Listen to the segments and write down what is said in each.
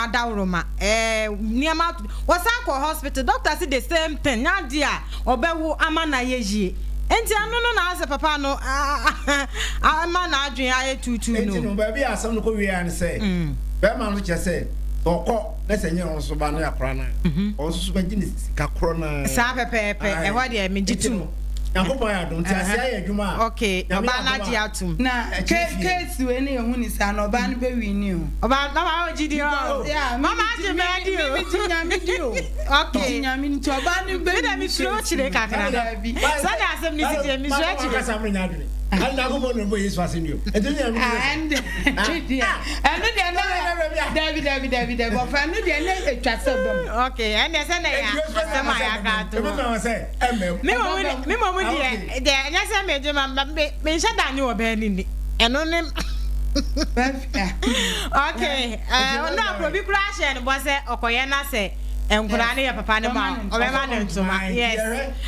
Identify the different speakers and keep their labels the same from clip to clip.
Speaker 1: Adaworoma ɛɛ nneɛma wɔsan kɔ hospital, doctor si the same thing, nya adeɛ a ɔbɛwo ama na ayɛ yie, nti ɛno no na asɛ papa no ama n'adwene ayɛ tuutuu no.
Speaker 2: Nti no baabi a asɛm no kɔ wie ara ne sɛ bɛrima no kyerɛ sɛ sɛ ɔkɔ na sɛ nyɛ ɔno nso ba no yɛ akora no a, ɔno nso so bɛgye ne sika korɔ no ara.
Speaker 1: Saa pɛpɛɛpɛ, ɛhɔ deɛ megye tom.
Speaker 2: Nyankopɔn ayɛ adom nti aseɛ ayɛ adwuma a.
Speaker 1: Okay,
Speaker 2: Nyame
Speaker 1: ɔbaa no
Speaker 2: adom a.
Speaker 1: Agye atom.
Speaker 3: Na
Speaker 2: Akyiri fie.
Speaker 3: Case wei ne yɛhu ne saa no, ɔbaa no bɛ winni o.
Speaker 1: Ɔbaa mama wo gyi di hɔ.
Speaker 3: Because yeah, me
Speaker 1: Mama
Speaker 3: me
Speaker 1: agye
Speaker 3: me
Speaker 1: mɛ di o.
Speaker 3: me gye Nyame di o.
Speaker 1: Okay.
Speaker 3: Gye Nyame nti ɔbaa no bɛ
Speaker 1: Me de
Speaker 3: winni
Speaker 1: me suro
Speaker 3: case
Speaker 1: kyire
Speaker 3: no.
Speaker 1: kakra.
Speaker 3: Dabi.
Speaker 1: Sɛdeɛ asɛm no si teɛ, me suro akyire.
Speaker 2: Wakasa mo nya adwene. Ali Nyankopɔn na ɔbɔ Yesu asɛnnua mu. Ɛnti Nyame di
Speaker 3: Ah,
Speaker 2: sɛ.
Speaker 3: ɛnde deɛ ɛno deɛ na dabi dabi dabi dabi, ɔfa ɛno deɛ na etwa sɛ bɛm.
Speaker 1: Okay, ɛnna sɛ na yɛ asɛm a yɛaka ato
Speaker 2: Ebi
Speaker 1: hɔ.
Speaker 2: ma sɛ ɛmɛm.
Speaker 1: Me wɔ mu de, me wɔ mu deɛ, deɛ ɛnyɛ sɛ megye ma me menhyɛ da nye wɔ bɛn ne ni. Ɛno ne. Okay, ɔno akoro bi koraa hyɛ no bɔ sɛ ɔkɔyɛ na sɛ nkwadaa no yɛ papa no ma ɔbɛma no ntoma. Yes.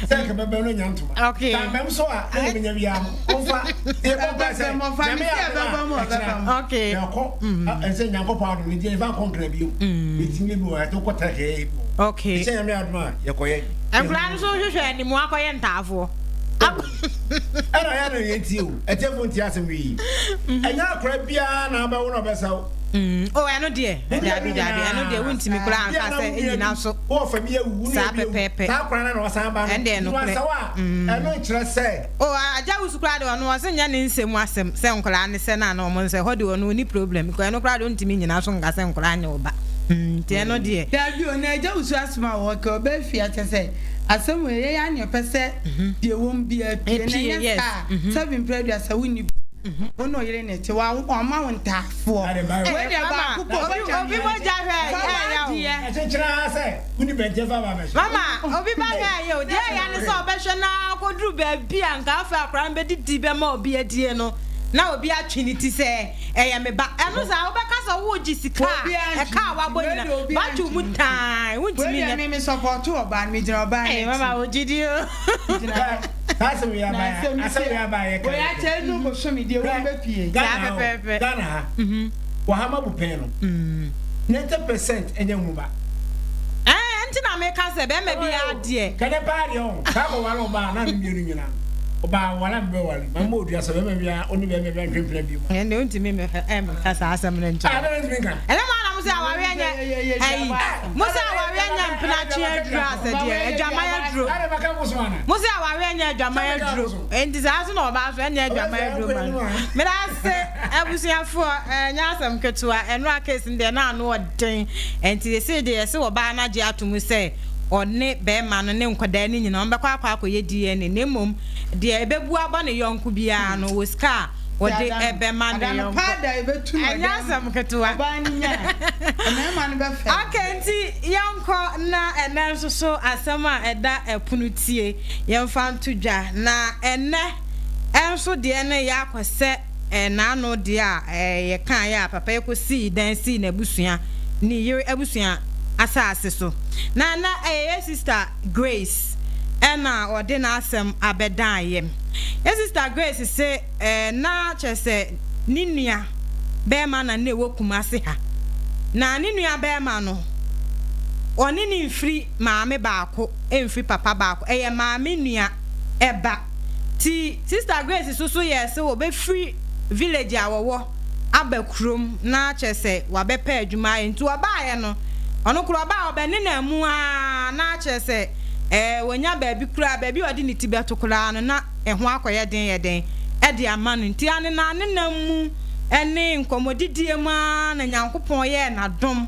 Speaker 2: Sɛ nka bɛbɛn no nya ntoma.
Speaker 1: Okay.
Speaker 2: Na mɛm so a na yɛ nya bia no. Ɔmfa yɛ bɔ mpa sɛ Nyame yɛ adom a ɛkyena.
Speaker 1: Okay.
Speaker 2: Na ɔkɔ ɛsɛ Nyankopɔn adom ne deɛ yɛfa nkɔ nkra bio. Ɛtumi bi wɔ ɛto kɔ tɛkɛɛ bi wɔ.
Speaker 1: Okay.
Speaker 2: Ɛkyɛ Nyame adom a yɛkɔyɛ.
Speaker 1: Nkwadaa no nso hwehwɛ animu akɔyɛ ntaafoɔ.
Speaker 2: Ɛna yɛ na yɛn tie o. Ɛtiɛfo ntie asɛm yi. Ɛnyɛ akora biara na abɛwo na ɔbɛsɛw.
Speaker 1: O, ɛno deɛ dabi dabi, ɛno deɛ wontumi koraa nka sɛ ɛnyina so.
Speaker 2: Wɔ fa bi awu, wo
Speaker 1: Saa
Speaker 2: nua bi awu.
Speaker 1: pɛpɛɛpɛ.
Speaker 2: Saa akora no na wasan ba no.
Speaker 1: Ɛno deɛ nokorɛ.
Speaker 2: Wansɛw a, ɛno nkyerɛ sɛ.
Speaker 1: O, agya wusu koraa deɛ, ɔno ɔse nyɛ ne nsɛm asɛm sɛ nkwadaa ne sɛ na na ɔmo nsɛ hɔ deɛ, ɔno ɔni problem because ɛno koraa deɛ ɔntumi nyina so nka sɛ nkwadaa nyɛ ɔba nti ɛno deɛ.
Speaker 3: Dabi o, na agya wusu asɛm a wɔka ɔbɛ fi akyɛ sɛ asɛm wei yɛyɛ a nea ɔpɛ sɛ deɛ wɔm biara pie na
Speaker 1: Epie,
Speaker 3: ɛnyɛ
Speaker 1: yes.
Speaker 3: saa sɛ mpere 30 wonni wo ne ɔyere ne te wa ɔma wo ntaafoɔ wei deɛ baako pɔ.
Speaker 1: Obi obi mogya hwɛ ɛyɛ o.
Speaker 2: Ɛkyekyere ara sɛ woni bɛnkyɛn fa ba bɛhyɛ.
Speaker 1: Mama, obi ba hwɛ ɛyɛ o. Deɛ ɛyɛ ne sɛ ɔbɛhwɛ na akɔduru baabi a nka afei akwadaa no bɛdidi bɛma obi adie no na obi atwe ne ti sɛ ɛyɛ me ba. Ɛno saa wobɛka sɛ wogye sika a ɛka a wabɔ nyina batwe mu tan
Speaker 3: wei
Speaker 1: wontumi
Speaker 3: deɛ
Speaker 1: nyɛ.
Speaker 3: Me support ɔbaa no, megyina ɔbaa
Speaker 1: Ɛy
Speaker 3: no
Speaker 1: mama
Speaker 3: akyi.
Speaker 1: wogye di o.
Speaker 3: Gyina.
Speaker 2: Saa asɛm yi
Speaker 3: Na
Speaker 2: aba
Speaker 3: asɛm
Speaker 2: asɛm yi aba yɛ
Speaker 3: wei akyɛ nu bosome deɛ wɔn bɛpie.
Speaker 2: Ghana
Speaker 1: Saa
Speaker 2: ha o,
Speaker 1: pɛpɛɛpɛ.
Speaker 2: Ghana ha wɔhama bu pɛn no 90% ɛnyɛ nwoma.
Speaker 1: Ɛɛ, nti na meka sɛ bɛrima bi adeɛ.
Speaker 2: Kɛnɛ paa deɛ ɔho saa kɔ ware ɔbaa na ne mmienu nyinaa no ɔbaa ware a mebɛ ware ma mmɔ odua sɛ bɛrima biara ɔne bɛrima biara ntwempena bio ma.
Speaker 1: Ɛnde wontumi mmɛka saa asɛm no nkyerɛ.
Speaker 2: Ah, dɛn ntumi nka.
Speaker 1: Ɛnɛ mo ana mo sɛ awareɛ nyɛ ayi mo sɛ awareɛ nyɛ mpenatwe aduro asɛ deɛ adwaman aduro.
Speaker 2: Ade bɛka mo so ana.
Speaker 1: Mo sɛ awareɛ nyɛ adwaman aduro, nti saa so na ɔbaa so ɛnyɛ adwaman aduro ma no. Meda ase abusuafoɔ, ɛnyɛ asɛm ketewa. Ɛno a case no deɛ na ano ɔden, nti yɛsɛ deɛ yɛsɛ ɔbaa no agye ato mu sɛ ɔne bɛrima no ne nkwadaa no nyinaa wɔn bɛkɔ akɔyɛ DNA, na mmom deɛ ɛbɛbu abɔ ne yɔnko biara no wɔ sika a wɔde ɛbɛma ne
Speaker 3: Adano
Speaker 1: yɔnko.
Speaker 3: paa da ebetu no.
Speaker 1: Ɛnyɛ asɛm ketewa.
Speaker 3: Ɔbaa no nya mmarima no bɛfɛ.
Speaker 1: Okay, nti yɛnkɔ na ɛnɛ nso so asɛm a ɛda ɛpono tie yɛmfa nto dwa, na ɛnɛ ɛnso deɛ no yɛ akɔ sɛ ɛnaano deɛ a yɛka yɛ a papa yɛ kɔ dan sii n'abusua ne yere abusua asase so, na na ɛyɛ yɛ sister Grace ɛna ɔde n'asɛm abɛdan yɛ. Yɛ sister Grace sɛ na kyerɛ sɛ ne nua bɛrima na ne ɛwɔ Kumase ha, na ne nua bɛrima no ɔne ne mfiri maame baako, mfiri papa baako, ɛyɛ maame nua ɛba. Ti sister Grace soso yɛ sɛ wɔbɛfiri village a wɔwɔ aba kurom na kyerɛ sɛ wabɛpɛ adwuma ayɛ, nti ɔbaeɛ no ɔno koro ɔbaa ɔbɛne na mu a na kyerɛ sɛ wɔnya baabi koraa, baabi a ɔde ne ti bɛto koraa no na ɛho akɔyɛ den yɛ den ɛde ama no. Nti ane na ne nam mu ɛne nkɔmmɔdidie mu ara na Nyankopɔn yɛɛ n'adom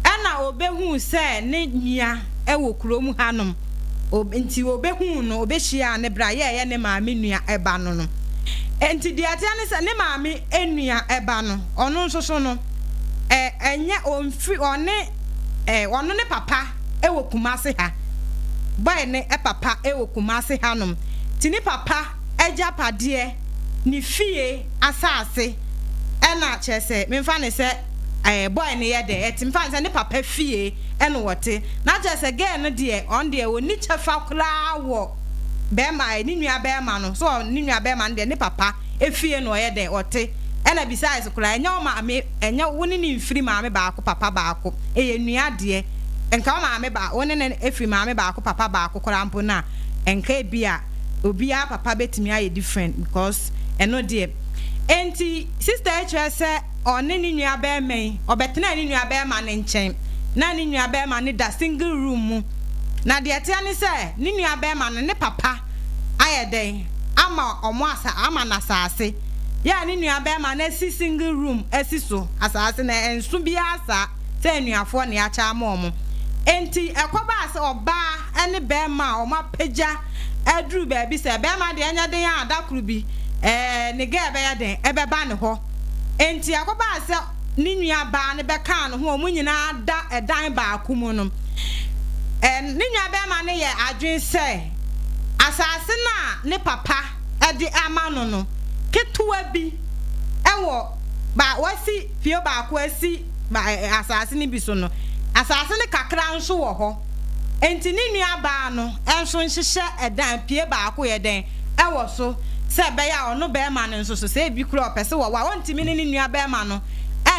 Speaker 1: ɛna ɔbɛhuu sɛ ne nua ɛwɔ kurom hanom. Nti ɔbɛhuu no, ɔbɛhyia ne bra yɛɛyɛ ne maame nua ɛba no. Nti deɛ ɛteɛ ne sɛ ne maame nua ɛba no, ɔno nso so no ɛnyɛ ɔmfiri ɔne ɔno ne papa ɛwɔ Kumase ha. Boy ne papa ɛwɔ Kumase hanom, nti ne papa agyapadeɛ, ne fie asase, ɛna kyerɛ sɛ memfa ne sɛ boy ne yɛ dɛ ɛte memfa ne sɛ ne papa fie ɛna wɔte, na kyerɛ sɛ girl no deɛ, ɔno deɛ ɔni kyɛfa koraa wɔ bɛrima ne nua bɛrima no so. Ne nua bɛrima no deɛ, ne papa efie na ɔyɛ dɛ ɔte. Ɛna besides koraa ɛnyɛ wo maame ɛnyɛ wo ne no mfiri maame baako papa baako ɛyɛ nua deɛ nka wo maame ba wo ne no firi maame baako papa baako koraa mpo no a nka ebia obiara papa bɛtumi ayɛ different because ɛno deɛ enti sister yi kyerɛ sɛ ɔne ne nua bɛɛma yi ɔbɛtenaa ne nua bɛɛma no nkyɛn na ne nua bɛɛma no da single room mu na deɛ ɛteɛ ne sɛ ne nua bɛɛma no ne papa ayɛ dɛn ama ɔmo asa ama no asaase yɛ a ne nua bɛɛma no asi single room asi so asaase no ɛnso biaa saa sɛ anuafoɔ na yɛakyɛ ama ɔmo enti ɛkɔbaa sɛ ɔbaa ne bɛɛma a ɔmo apagya aduru baabi sɛ bɛɛma deɛ ɛnyɛ den a da koro bi ɛɛ ne girl bɛyɛ den ɛbɛba ne hɔ enti ɛkɔbaa sɛ ne nua baa no bɛkaa ne ho a wɔn nyinaa da ɛdan baako mu no, ne nua barima no yɛɛ adwene sɛ asase no a ne papa de ama no no, ketewa bi wɔ ba wasi fie baako asi ba asase no bi so no, asase no kakra nso wɔ hɔ. Enti ne nua baa no nso nhyehyɛ ɛdan pie baako yɛ dɛn wɔ so sɛ ɛbɛyɛ a ɔno barima no nso so sɛ ebi koraa ɔpɛ sɛ wɔwɔ a ɔntumi ne ne nua barima no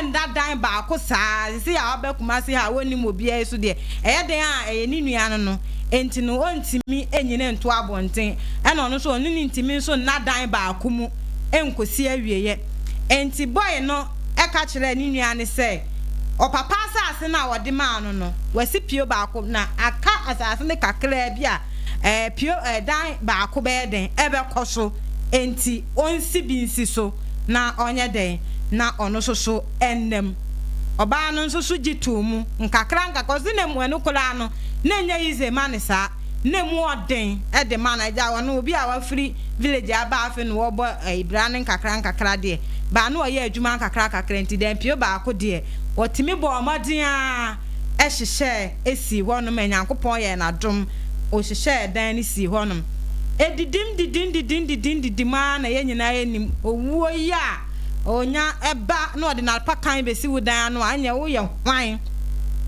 Speaker 1: nda dan baako saa. Seesei a waba Kumasi ha a ɔnnim obiara yi so deɛ, ɛyɛ dɛn a ɛyɛ ne nua no no enti no ɔntumi nyi no nto abɔnten ɛna ɔno nso ɔne no ntumi nso nna dan baako mu nkɔsi awieɛ. Enti boy no ka kyerɛɛ ne nua no sɛ ɔpapa asase no a ɔde maa no no, wasi pio baako na aka asase no kakraa bi a ɛɛ pio ɛɛ dan baako bɛyɛ dɛn ɛbɛkɔ so, enti ɔnsi bi nsi so na ɔnyɛ dɛn na ɔno nso so nna mu. Ɔbaa no nso so gye too mu nkakra nkakra, ɔse na mu ɛno koraa no na ɛnyɛ easy ma no saa, na emu ɔden de ma no, agya ɔno obi a wafiri village aba afei na ɔrebɔ ɛɛ bra no nkakra nkakra deɛ, baa na ɔyɛ adwuma nkakra nkakra nti dan pio baako deɛ ɔtumi bɔɔ mmɔden ara hyehyɛɛ sii hɔnom ma Nyankopɔn yɛɛ no adom, ɔhyehyɛɛ dan no sii hɔnom. Ɛdidim didim didim didim didim ara na yɛn nyinaa yɛnim owuo yi a ɔnya ba na ɔde n'apakan bɛsi wo dan ano a, ɛneɛ woyɛ hwan?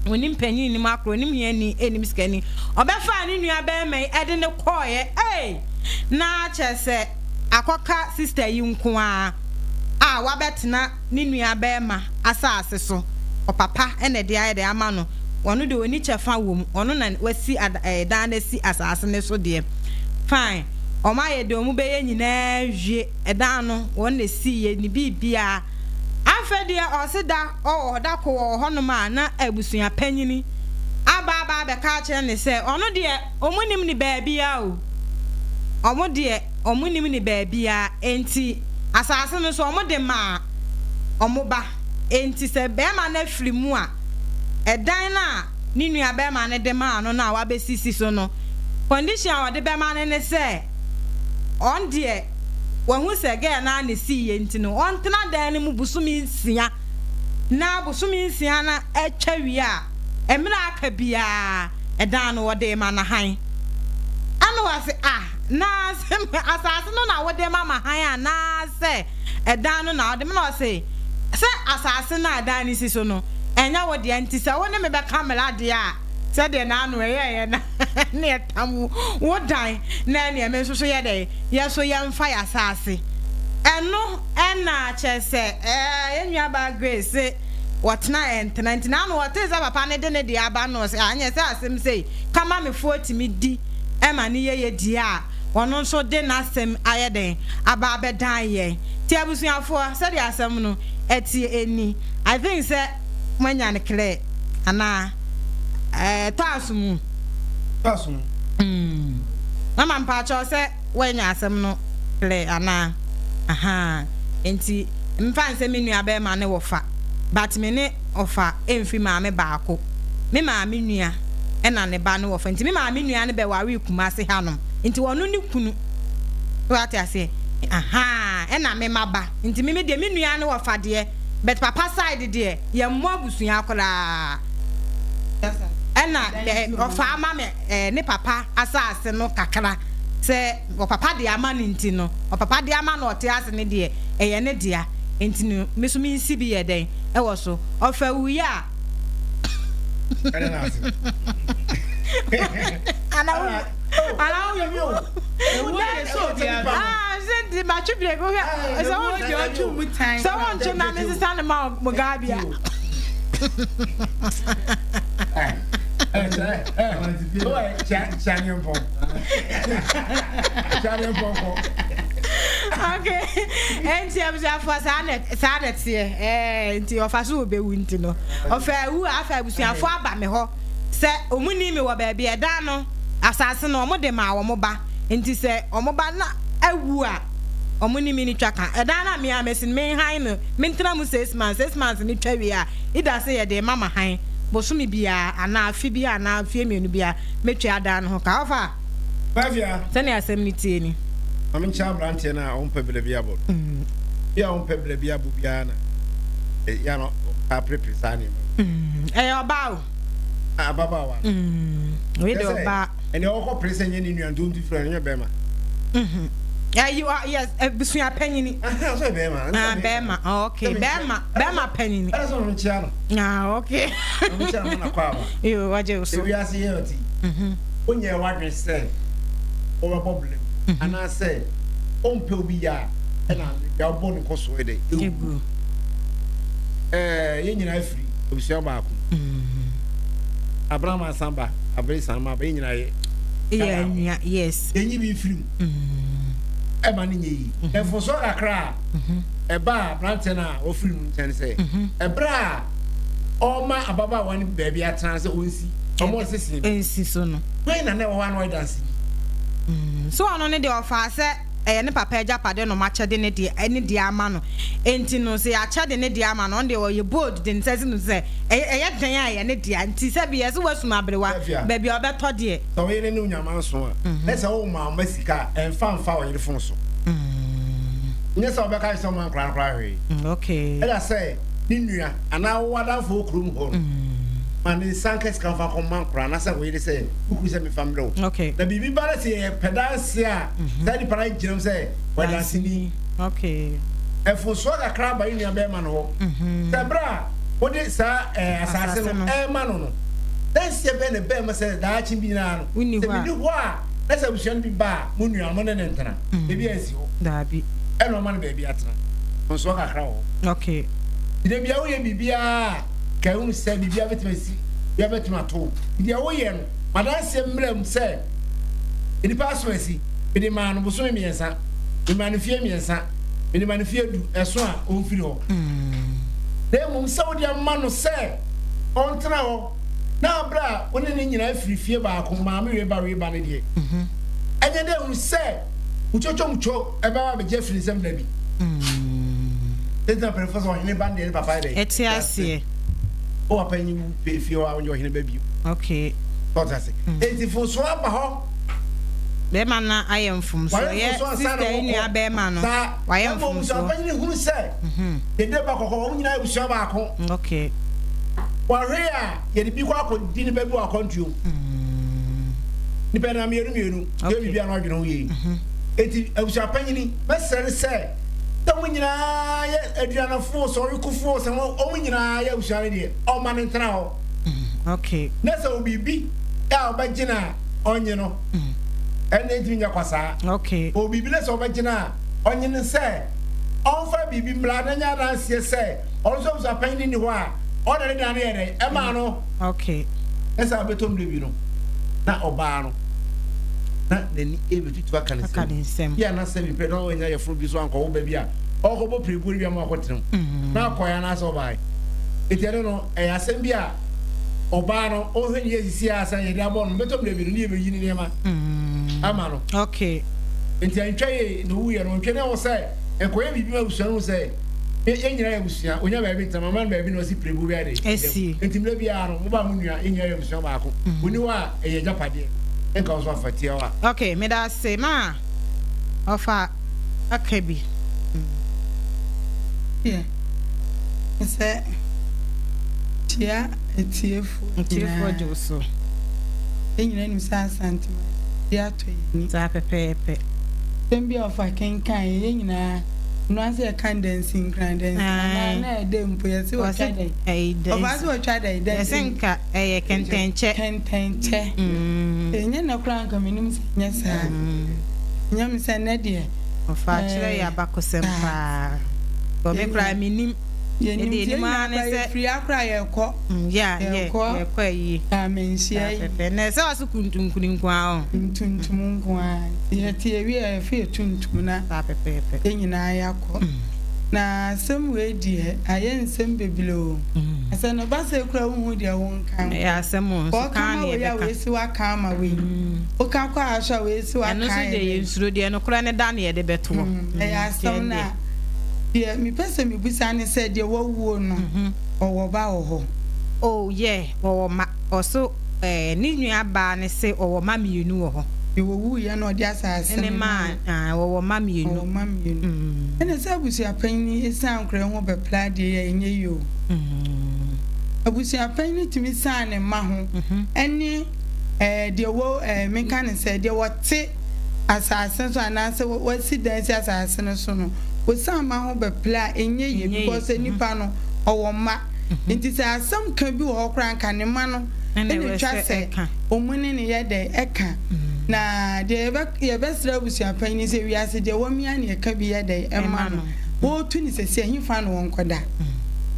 Speaker 1: Ɔnim panin nnim akora, ɔnim hiani nnim sikani. Ɔbɛfaa ne nua barima yi de no kɔeɛ, ei! Na kyerɛ sɛ akɔka sister yi nko ara a wabɛtena ne nua barima asase so, ɔpapa na ɛde ayɛ dɛn ama no, ɔno deɛ ɔnni kyɛfa wɔ mu, ɔno na wasi ada ɛɛ dan no asi asase no so deɛ, fine, wɔn ayɛ deɛ wɔn bɛyɛ nyinaa awie, ɛdan no wɔn na ɛsiiɛ, ne biribiara. Afei deɛ ɔse da ɔwɔ hɔ, da ko ɔwɔ hɔnom a na abusua panyini aba aba abɛka akyerɛ no sɛ ɔno deɛ wɔn nnim no baabiara o, wɔn deɛ wɔn nnim no baabiara, enti asase no nso wɔde maa wɔn ba. Enti sɛ barima no afiri mu a, ɛdan no a ne nua barima no de maa no no a wabɛsisi so no, condition a ɔde bɛma no ne sɛ, ɔno deɛ wahu sɛ girl no ara na ɛsiiɛ nti no, ɔntena dan no mu bosome nsia, na bosome nsia no atwa wie a, mmerɛ a aka biara ɛdan no wɔde rema no hann. Ɛna ɔse, ah, na asase no na wode ma ma hann anaasɛ ɛdan no na wode ma? Na ɔse, sɛ asase no a ɛdan no si so no, ɛnyɛ wo dea, nti sɛ wo ne me bɛka mmara deɛ a, sɛdeɛ n'ano ɛyɛeɛ no ne ɛtam wo dan, na ɛneɛ me nso so yɛ dɛn, yɛ so yɛmfa yɛ asase. Ɛno na kyerɛ sɛ ɛɛ yɛn nuabaa Grace se wɔtena ɛntena nti n'ano ɔtee sɛ papa no de ne deɛ aba no ɔse anyɛ sɛ asɛm sei kamamefoɔ tumi di ma no yɛyɛ die a ɔno nso de n'asɛm ayɛ dɛn aba abɛdan yɛn. Nti abusuafoɔ sɛdeɛ asɛm no ɛteɛ ɛni. I think sɛ moanya no clear anaa? Ɛtɔ aso mu.
Speaker 2: Ɛtɔ aso mu.
Speaker 1: Mama mpaakyɛw sɛ woanya asɛm no clear anaa? Ahaa nti mfa nsɛ me nua bɛɛma ne wɔfa but me ne ɔfa ɛmfiri maame baako me maame nua ɛna ne ba ne wɔfa nti me maame nua no bɛwaree Kumasi hanom nti ɔno ne kunu so wate aseɛ ahaa ɛna me ma ba nti me me deɛ me nua ne wɔfa deɛ but papa side deɛ yɛ mmɔ abusua koraa ɛna ɔfa ama me ne papa asaase no kakra sɛ ɔpapa de ama no nti no ɔpapa de ama no ɔte ase no deɛ ɛyɛ ne dea nti no me so mensi bi yɛ dɛn ɛwɔ so ɔfa wuiɛ a ana wo ana wo sɛ nti matwe breki wohwɛ sɛ
Speaker 3: wo deɛ ɔtwe mu tan
Speaker 1: sɛ wontwe na mesesa ne ma Mugabe a. Okay, nti abusuafoɔ saa na saa na teɛ ɛɛ nti ɔfa so ɔbɛwu nti no ɔfa awu afa abusuafoɔ aba me hɔ sɛ ɔmu ni mi wɔ baabi ɛdan no asase no ɔmo de maa wɔn ba nti sɛ ɔmo ba na awu a ɔmo ni mi ni twa ka ɛdan na mi a mesi no menhan no mentena mu 6 months, 6 months ni twa wie a ida sɛ yɛde ma ma han bosome biara anaa afe biara anaa fie 2 biara metwa adan no ho ka ɔfa.
Speaker 2: Bafia.
Speaker 1: Sɛnea asɛm no tie ni.
Speaker 2: Maame nkyɛn aberanteɛ no a ɔmpɛ berɛ bi abɔ no bi a ɔmpɛ berɛ bi abɔ biara na ya no aperepere saa nneɛma.
Speaker 1: Ɛyɛ ɔbaa o.
Speaker 2: Ababaawa.
Speaker 1: Wei de ɔbaa.
Speaker 2: Ɛnna ɔkɔ pere sɛ nyɛ ne nua nti ɔntu fira no nyɛ bɛrima.
Speaker 1: Ɛyi yes, abusua panyini.
Speaker 2: Sɛ bɛrima.
Speaker 1: Ah, bɛrima. Oh, okay, bɛrima, bɛrima panyini.
Speaker 2: Ɛna sɛ ɔno nkyia
Speaker 1: no. Ah, okay.
Speaker 2: Ɔno nkyia no na kɔ aba.
Speaker 1: Yo, wagye wo so.
Speaker 2: Ewiase yɛ ɔti wonyɛ wadwene sɛ wɔbɛbɔ blem anaasɛ ɔmpɛ obi yɛ a ɛna yɛabɔ ne kɔ so ɛdɛ
Speaker 1: egu.
Speaker 2: Yɛn nyinaa firi abusua baako. Abraham asan ba abere san ma ba yɛn nyinaa yɛ.
Speaker 1: Yɛ nua, yes.
Speaker 2: Yɛnyi bi firi mu ɛma ne nyɛ yi mfomsoɔ kakra a ɛba a aberanteɛ no a ɔfiri mu nkyɛn sɛ ɛberɛ a ɔma ababaawa no baabi atena sɛ ɔnsi ɔmo sisi.
Speaker 1: Nsi so no.
Speaker 2: Hwan na na ɛwɔ hɔ a na ɔyɛ danseni?
Speaker 1: So ɔno ne deɛ ɔfaa sɛ ɛyɛ ne papa agyapade no makyɛde ne deɛ ɛne deɛ ama no, nti no sɛ yɛakyɛde ne deɛ ama no, ɔno deɛ ɔyɛ bold de ne nsa si no sɛ ɛyɛ dan a ɛyɛ ne deɛ, nti sɛ bi yɛsɛ wasum aberewa baabi a ɔbɛtɔ deɛ.
Speaker 2: Sɛ ɔyere ne onyama nso a na sɛ woma ɔma sika a ɛmfa mfa ɔyere fon so, nyɛ sɛ ɔbɛka sɛ ɔma nkora nkora hwee. Ɛda sɛ ne nua anaa wowɔ adamfo wɔ kurom hɔ no ma ne nsa nka sika mfa kɔma nkora anaasɛ wo yere sɛ wokuru sɛ mefa mmerɛ wo. Na biribi ba no sɛ yɛpɛ danse a saa nipa no gyina mu sɛ wɔdanseni. Ɛfosoɔ kakra aba ne nua bɛrima no hɔ sɛ berɛ a wode saa asase no ɛrema no no, danseɛ bɛn na bɛrima sɛ daakye bi nyinaa no
Speaker 1: Wonni
Speaker 2: sɛ
Speaker 1: hɔ a.
Speaker 2: menni hɔ a na sɛ abusua no bi ba a mo nua mo ne ne ntena ebi ansi hɔ.
Speaker 1: Daabi.
Speaker 2: Ɛna ɔma no baabi atena nsoɔ kakra wɔ hɔ. Da bia woyɛ biribiara a ka ehunu sɛ biribiara bɛtumi asi, biribiara bɛtumi ato wo. Deɛ woyɛ no madanseɛ mmerɛ mu sɛ nnipa aso asi. Mede maa no bosome 3, memaa no fie 3, mede maa no fie 10, ɛso a ɔmfiri hɔ. Na mmom sɛ wode ama no sɛ ɔntena hɔ na berɛ a wo ne ne nyinaa firi fie baako, maame wei ba wei ba no deɛ, ɛnyɛ dɛ hunu sɛ wotwotwomtwo ɛbɛba abɛgye afiri nsam da bi. Ɛnti na mpanyinfoɔ sɛ ɔhene ba no deɛ ne papa yɛ dɛ.
Speaker 1: Ɛte aseɛ.
Speaker 2: Wo papa nyi wu pɛ fie hɔ a wonyɛ ɔhene ba bio. Ɔte ase. Enti mfomsoɔ aba hɔ.
Speaker 1: Bɛrima no ayɛ mfomsoɔ.
Speaker 2: Wayɛ
Speaker 1: Yɛ
Speaker 2: mfomsoɔ ansa na
Speaker 1: sister yi
Speaker 2: wɔkɔ.
Speaker 1: nua bɛrima no.
Speaker 2: Saa.
Speaker 1: Wayɛ
Speaker 2: Ɛma
Speaker 1: mfomsoɔ.
Speaker 2: abusuapanyin hunu sɛ dede ba kɔkɔ wɔn nyinaa yɛ abusua baako. Wɔahwɛ a yɛde bi kɔ akɔdi ne ba bi wɔ akɔntuo. Nipa nam mmienu mmienu. Yɛ biribi a na ɔdwene ho yie. Eti abusuapanyin mɛsrɛ ne sɛ sɛ mo nyinaa yɛ aduanafoɔ sɛ ɔrekofoɔ sɛ wɔn nyinaa yɛ abusua no deɛ ɔma no ntena hɔ. Na sɛ obibi a ɔbɛgyina a ɔnye no ɛnna ntumi nyɛ kwasaa. Obibi na sɛ ɔbɛgyina a ɔnye no sɛ ɔmfa biribi mmra na nyɛ adanseɛ sɛ ɔno nso abusuapanyin ni hɔ a ɔna ne dan no yɛ dɛ ɛmaa no. Ɛsɛ abɛtɔ mmerɛ bi no na ɔbaa no na n'ani ɛbɛtutu aka ne nsam yɛ anasɛ mepɛ na ɔnya yɛforo bi so ankɔwo ba bi a ɔkɔbɔ pirebuo no bi ama akɔtena mu na akɔɛ anaasɛ ɔbae. Ɛti ɛno no ɛyɛ asɛm bi a ɔbaa no ɔhwɛ ne yɛ sisi a sɛ yɛde abɔ no bɛtɔ mmerɛ bi no ne yɛbɛyi ne nneɛma ama no. Nti antwa yie na ɔwuiɛ no ɔntwa ne wɔ sɛ nkɔyɛ biribi ma abusua no sɛ yɛn nyinaa yɛ abusua onya baabi ntena mama no baabi na ɔsi pirebuo bi ade. Nti mmerɛ biara no moba mo nua yɛn nyinaa yɛ abusua baako ɔni hɔ a ɛyɛ agyapadeɛ nka wo so afa tia hɔ a.
Speaker 1: Okay, meda ase ma ɔfa aka bi.
Speaker 3: Yɛ sɛ kyia atiefoɔ
Speaker 1: Atiefoɔ gye wo so.
Speaker 3: Yɛn nyinaa nim sɛ Asante de atɔ yɛn ani.
Speaker 1: Saa pɛpɛɛpɛ.
Speaker 3: Asɛm bi a ɔfa kenkan yɛ yɛn nyinaa nnua sɛ yɛka dansi nkran dansi anaa na ɛdɛ mpo yɛsɛ wɔtwa dɛn ɔfa sɛ wɔtwa dɛn dansi.
Speaker 1: Yɛsɛ nka ɛyɛ kɛntɛnkyɛ.
Speaker 3: Kɛntɛnkyɛ. Ɛnyɛ na koraa nka menim sɛ nyɛ saa. Nyɛ me sɛ nnɛ deɛ.
Speaker 1: Ɔfa kyerɛ yɛ abakɔsɛm paa. Bɔ me koraa menim.
Speaker 3: Yɛnim
Speaker 1: Yɛde
Speaker 3: nti
Speaker 1: anim
Speaker 3: yɛn
Speaker 1: ara
Speaker 3: nyinaa
Speaker 1: ne
Speaker 3: koraa
Speaker 1: sɛ
Speaker 3: yɛfiri ha koraa yɛkɔ.
Speaker 1: Yeah, yeah,
Speaker 3: Yɛkɔ.
Speaker 1: yɛkɔ ayie.
Speaker 3: Amanhyia yi.
Speaker 1: Pɛpɛ. Na ɛsɛ ɔse kuntunkuni nko ara o.
Speaker 3: Ntuntum nko ara. Yɛte yɛwie a yɛfa yɛ tuntum na
Speaker 1: Saa pɛpɛɛpɛ.
Speaker 3: yɛn nyinaa yɛakɔ. Na asɛm wei deɛ ayɛ nsɛm bebree o. Sɛ no ba sɛ koraa wonhu deɛ wonka no.
Speaker 1: Ɛyɛ asɛm o, nso
Speaker 3: Wɔka
Speaker 1: kaa
Speaker 3: ma
Speaker 1: ne
Speaker 3: wei a
Speaker 1: yɛbɛka.
Speaker 3: wei si waka ama wei. Woka kɔ a so a wei si waka
Speaker 1: Ɛno nso
Speaker 3: ayɛ
Speaker 1: deɛ
Speaker 3: dɛn.
Speaker 1: yɛnsuro deɛ nokorɛ no da ne yɛde bɛto hɔ.
Speaker 3: Ɛyɛ asɛm no a deɛ mepɛ sɛ mebusa ne sɛ deɛ wawuo no ɔwɔ ba wɔ hɔ?
Speaker 1: Oh yeah, wɔwɔ mma. Ɔso eh, ne nua baa no se ɔwɔ mma mmienu wɔ hɔ.
Speaker 3: Deɛ ɔwuiɛ na ɔde asase
Speaker 1: Ne
Speaker 3: no
Speaker 1: maa
Speaker 3: maa no.
Speaker 1: ah, wɔwɔ mma mmienu.
Speaker 3: Ɔwɔ mma mmienu. Ɛna sɛ abusuapanyin esiane nkora ho bɛpra adeɛ yi a ɛnyɛ yie o. Abusuapanyin tumi san ne mma ho ɛne ɛɛ deɛ wɔ ɛɛ menka ne sɛ deɛ wɔte asase so anaasɛ wɔasi dan si asase no so no, wɔsan mma ho bɛpra a ɛnyɛ yie
Speaker 1: Ɛnyɛ yie.
Speaker 3: because nipa no ɔwɔ mma. Nti sɛ asɛm ka bi wɔ hɔ koraa nka ne mma no
Speaker 1: Ɛna
Speaker 3: ɛna
Speaker 1: ɛwɔ
Speaker 3: etwa
Speaker 1: sɛ
Speaker 3: sɛ
Speaker 1: ɛka.
Speaker 3: wɔn ne no yɛ dɛ ɛka. Na deɛ yɛbɛ yɛbɛsrɛ abusuapanyin ne sɛ wiase deɛ wɔmia ne ɛka bi yɛ dɛ ɛma
Speaker 1: Ɛma
Speaker 3: no.
Speaker 1: no.
Speaker 3: Wɔretu ne sɛsi ɛhefa na wɔnkɔda?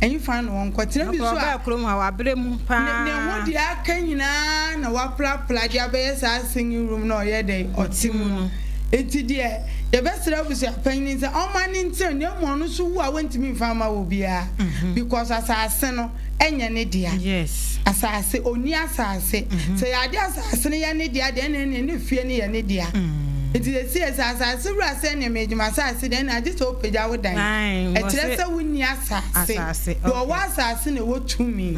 Speaker 3: Ɛhefa na wɔnkɔ? Tena bi
Speaker 1: Nokora
Speaker 3: so a
Speaker 1: ɔbaa kurom ha wabrɛ mu
Speaker 3: ne
Speaker 1: paa.
Speaker 3: ne ho deɛ aka nyinaa na waprapra de abɛyɛ saa singing room na ɔyɛ dɛ ɔte mu no. Enti deɛ yɛbɛsrɛ abusuapanyin sɛ ɔma ne ntena na mmom ɔno nso wu a wɔntumi mfa mma wɔ biara because asase no ɛnyɛ ne dea. Asase, ɔnni asase. Sɛ yɛade asase no yɛ ne dea deɛ ɛna ɛne ne fie no yɛ ne dea. Nti sɛsi sɛ asase wura sɛ nea megye m'asase deɛ ɛna agye sɛ wopagya wo dan. Ɛkyerɛ sɛ wonni asase. Deɛ ɔwɔ asase na ɛwɔ tumi.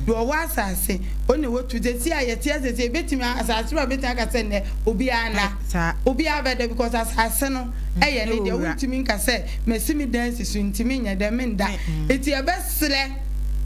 Speaker 3: Deɛ ɔwɔ asase, ɔno na ɛwɔ tumi. Sɛsi a yɛte ase sɛ yɛbɛtumi, asase wura bɛtumi aka sɛ nnɛ obiara nna. Obiara bɛda because asase no ɛyɛ ne dea. Wontumi nka sɛ masi me dan si so nti menyɛ dɛ menda. Nti yɛbɛsrɛ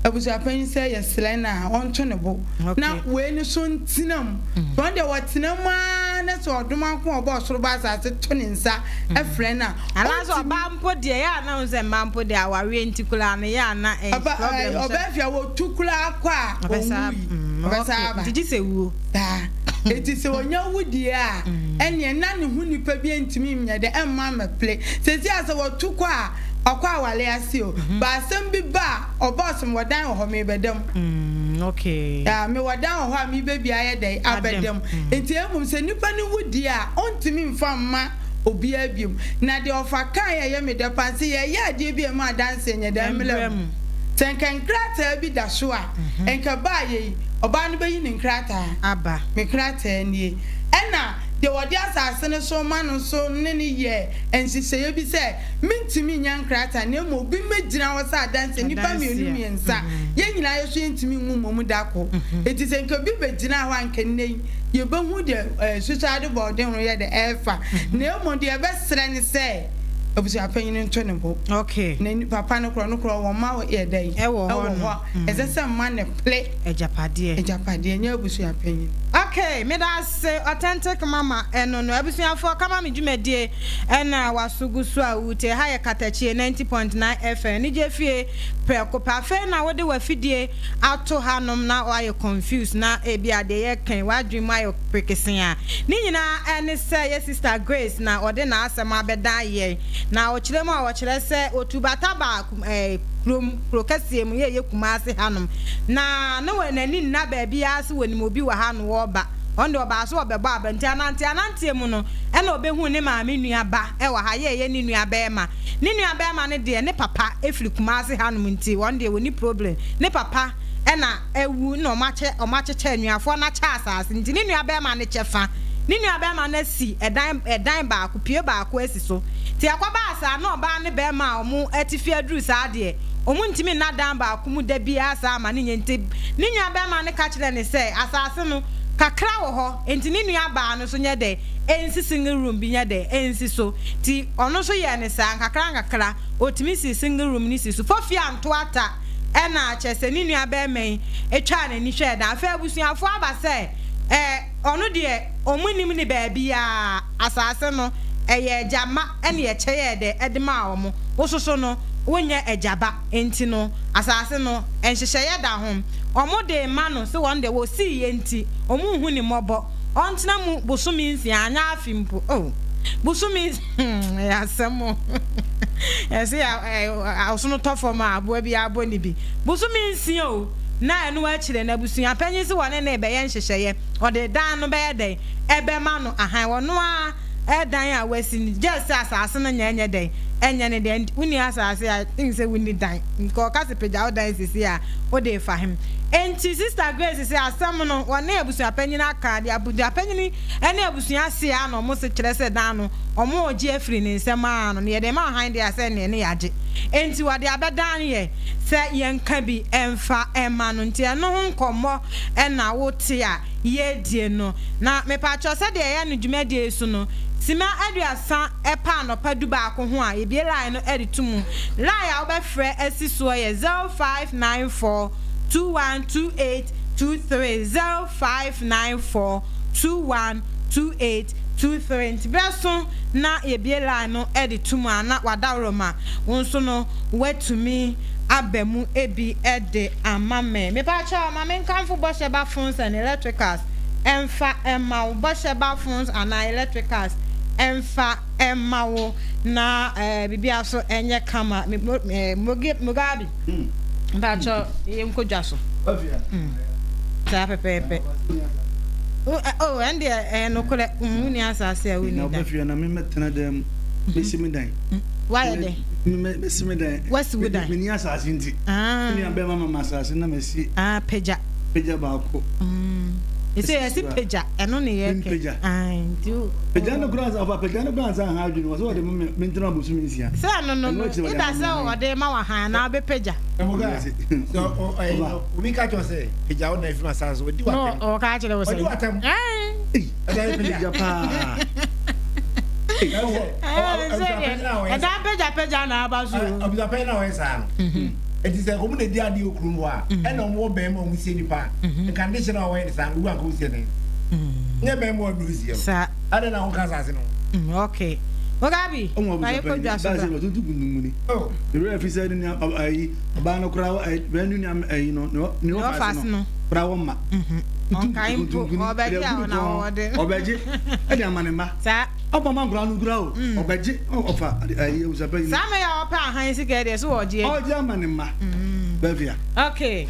Speaker 3: abusuapanyin sɛ yɛsrɛ no a ɔnto ne bo na wei no so ntena mu. Sɛ ɔno deɛ ɔtena mu ara na sɛ ɔdom anko a ɔbɔ ɔsoro bɔ asase to ne nsa frɛ no a,
Speaker 1: Anaasɛ
Speaker 3: ɔntumi.
Speaker 1: ɔbaa mpo deɛ yɛ a na wohu sɛ mmaa mpo deɛ awareɛ nti koraa no yɛ a na ɛyɛ
Speaker 3: Ɔba
Speaker 1: problem sɛ.
Speaker 3: ɔbaa fie a wɔtu koraa kɔ a
Speaker 1: Ɔbɛsa
Speaker 3: ɔnwui,
Speaker 1: mm
Speaker 3: ɔbɛsa
Speaker 1: okay
Speaker 3: aba.
Speaker 1: nti gye sɛ wuo.
Speaker 3: Saa. Enti sɛ ɔnya wu deɛ a, ɛnneɛ na ne ho nipa bi ntumi nyɛ dɛ mma mmɛpere. Seesei a sɛ wɔtu kɔ a, ɔkɔ aware ase o, but asɛm bi ba a, ɔba ɔse mewɔ dan wɔ hɔ merebɛda mu.
Speaker 1: Mm, okay.
Speaker 3: Yeah, mewɔ dan wɔ hɔ a merebɛ bi ayɛ dɛn abɛda mu. Enti mmom sɛ nipa no wu deɛ a, ɔntumi mfa mma obiara biom. Na deɛ ɔfa kaeɛ a ɛyɛ me dɛ paa sɛ yɛreyɛ adeɛ bi a ɛma adanseɛ nyɛ dɛn mmra mu. Sɛ nka nkrataa bi da so a, nka baayɛ yi, ɔbaa no bɛyi ne nkrataa.
Speaker 1: Aba.
Speaker 3: Me krataa nie. Ɛna deɛ wɔde asase no so rema no nso ne no yɛɛ nhyehyɛeɛ bi sɛ, Mentumi nnya nkrataa na mmom obi mmɛgyina hɔ sɛ adanseɛ, nnipa mmienu mmiɛnsa, yɛn nyinaa yɛ so yɛntumi nwu mmom da koro. Enti sɛ nka obi bɛgyinaa hɔ a nka nnɛ yi yɛbɛhu deɛ suicide boarding ho yɛ dɛ ɛrefa. Na mmom deɛ yɛbɛsrɛ ne sɛ abusuapanyin nto ne bo. Na papa no korɔ no korɔ wɔn mma yɛ dɛn?
Speaker 1: Ɛwɔ
Speaker 3: hɔ. Ɛsɛ sɛ mma no pere.
Speaker 1: Agyapadeɛ.
Speaker 3: Agyapadeɛ, nyɛ abusuapanyin.
Speaker 1: Okay, meda ase authentic mama ɛno no. Abusuafoɔ kama me dwumadie Ɛna waso gu so a woretie. Ha yɛ Katakyie 90.9 FM, anigye fie prɛko pɛ. Afei na wode w'afidie ato hanom na woayɛ confused na ebia deɛ yɛreka yi w'adwene mu ayɛ prekesee a. Ne nyinaa ɛne sɛ yɛ sister Grace na ɔde n'asɛm abɛdan yɛn. Na ɔkyerɛ mu a ɔkyerɛ sɛ ɔtu bata baa ɛɛ kurom, kuro kɛseɛ mu, yɛ ɛyɛ Kumasi hanom. Na ne n'ani nna baabiara sɛ wɔnim obi wɔ ha na ɔreba. Ɔno deɛ ɔbaa so ɔbɛbɔ aba nti anante ananteɛ mu no ɛna ɔbɛhuu ne maame nua ba wɔ ha yɛ ɛyɛ ne nua bɛɛma. Ne nua bɛɛma no deɛ ne papa firi Kumasi hanom nti wɔn deɛ wɔnni problem. Ne papa na awu na wɔn akyɛ wɔn akyekyɛ anuafoɔ no akyɛ asaase nti ne nua bɛɛma no kyɛfa. Ne nua bɛɛma no asi ɛdan ɛdan baako pie baako asi so. Nti ɛkɔbaa saa na ɔbaa ne bɛɛma a wɔn atifi aduru saa deɛ wɔn ntumi nna dan baako mu da biara saa ma no nyɛ nti ne nua bɛɛma no ka kyerɛɛ no sɛ asaase no kakra wɔ hɔ nti ne nua baa no nso nyɛ dɛ ɛnsi single room bi nyɛ dɛ ɛnsi so nti ɔno nso yɛɛ no saa nkakra nkakra ɔtumi sii single room no si so fofie anto ata ɛna kyerɛ sɛ ne nua bɛɛma yi twaa n'ani hwɛɛ dan afei abusuafoɔ aba sɛ ɛɛ ɔno deɛ ɔmo nim ne baabiaa asaase no ɛyɛ agya mma ɛne ɛkyɛ yɛɛ dɛ ɛde maa ɔmo wososo no wonyɛ agya ba. Enti no, asase no, nhyehyɛeɛ da ho. Wɔde rema no sɛ wɔn deɛ wɔsiiɛ nti, wɔnhu ne mmɔbɔ. Ɔntena mu bosome nsia, anyɛ afe mpo. Oh! Bosome hmm ɛyɛ asɛm o. Yɛse ɔsono tɔ fam a aboa biara bɔ ne bi. Bosome nsia o, na ɛno akyire no abusua panyin se wɔne no rebɛyɛ nhyehyɛeɛ, ɔde dan no bɛyɛ dɛn? Ɛbɛma no ahan. Ɔno ara dan a wasi no, gyɛs sɛ asase no nyɛ ɛnyɛ dɛn? Ɛnyɛ ne dea. Wonni asase a, I think sɛ wonni dan. Nka ɔka se pagya wo dan seesei a, wode refa he? Enti Sister Grace se asɛm no, wɔne abusua panyin aka, deɛ abusua panyin ne abusua se ara na wɔn se kyerɛ sɛ dan no, wɔregye afiri ne nsam ara no, na yɛde ma ɔhan deɛ a sɛ ɛnneɛ ne yɛagye. Enti wɔde abɛdan yɛn sɛ yɛnka bi mfa mma no. Nti ɛno ho nkɔmmɔ na wote a yɛredie no. Na mepakyɛw sɛdeɛ yɛyɛ no dwumadie yi so no, sima aduasa pa anɔpa dubaako ho a, yɛbue line no de to mu. Line a wobɛfrɛ asi soɔ yɛ 0594 21 28 23, 0594 21 28 23. Nti berɛ so na yɛbue line no de to mu a na wadaworo ma wo nso no woatumi aba mu bi de ama me. Mepakyɛw ma menkamfo Bɔhyɛ Ba Phones and Electricals mfa mma wo. Bɔhyɛ Ba Phones anaa Electricals mfa mma wo na biribiara so nyɛ kama. Mugabe, mpakyɛw yɛnkɔ dwa so. Saa pɛpɛɛpɛ. Oh, ɛndeɛ ɛyɛ nokorɛ. Wonni asase a wonni dan.
Speaker 4: Na wobɛfiri na memmɛtena dan mu. Mɛsi me dan.
Speaker 1: Wayɛ dɛ.
Speaker 4: Mɛsi me dan.
Speaker 1: Wasi wo dan.
Speaker 4: Menni asase nti. Ah. Me nua bɛrima ma me asase na masi.
Speaker 1: Ah, pagya.
Speaker 4: Pagya baako.
Speaker 1: Ɛsɛ yɛsi pagya, ɛno ne yɛ kɛ.
Speaker 4: Pagya.
Speaker 1: Ah, nti o.
Speaker 4: Pagya no koraa ɔfa pagya no koraa nsa ha adwene wɔ sɛ wɔde me mentena abosome nsia.
Speaker 1: Sɛ ɛno no no, ida sɛ ɔde ma wɔ han anaa ɔbɛpagya.
Speaker 2: Obi ka kyerɛ sɛ pagya wo na afiri asase so ɔdi w'atɛm.
Speaker 1: Ɔka kyerɛ wo sɛ.
Speaker 2: Ɔdi w'atɛm.
Speaker 4: Pagya paa.
Speaker 1: Ɛdan pagyapagya na aba so.
Speaker 2: Abusuapɛn na ɔyɛ saa no. Eti sɛ wɔn na edi adeɛ wɔ kurom hɔ a, ɛna wɔn wɔ bɛrima a wɔn sie nipa a, nka ne hyɛ na wɔyɛ ne saa no, owu anka osie ne. Nyɛ bɛrima a ɔno sie no.
Speaker 1: Saa.
Speaker 2: Adɛn na wɔka asase no
Speaker 1: ho? Okay. Mugabe,
Speaker 4: Ɔmo
Speaker 1: ma yɛ kɔ
Speaker 4: abusuapɛn
Speaker 1: dwa so
Speaker 4: baa
Speaker 1: bra.
Speaker 4: sɛ wɔtutu gundunguni. Ne werɛ fi sɛ ne nua ayi ɔbaa no koraa bɛn ne nua ayi no ne ɔfa no koraa wɔ mma.
Speaker 1: Ɔnkae mpo ɔbɛgye a ɔna ɔde.
Speaker 4: Ɔbɛgye ɛde ama ne mma.
Speaker 1: Saa.
Speaker 4: Ɔba ma nkwadaa no kura o. Ɔbɛgye ɔfa ayi awusapɛ yi.
Speaker 1: Saa mɛ yɛ ɔpɛ ahan sika deɛ so ɔgye.
Speaker 4: Ɔgye ama ne mma. Bɛfia.
Speaker 1: Okay.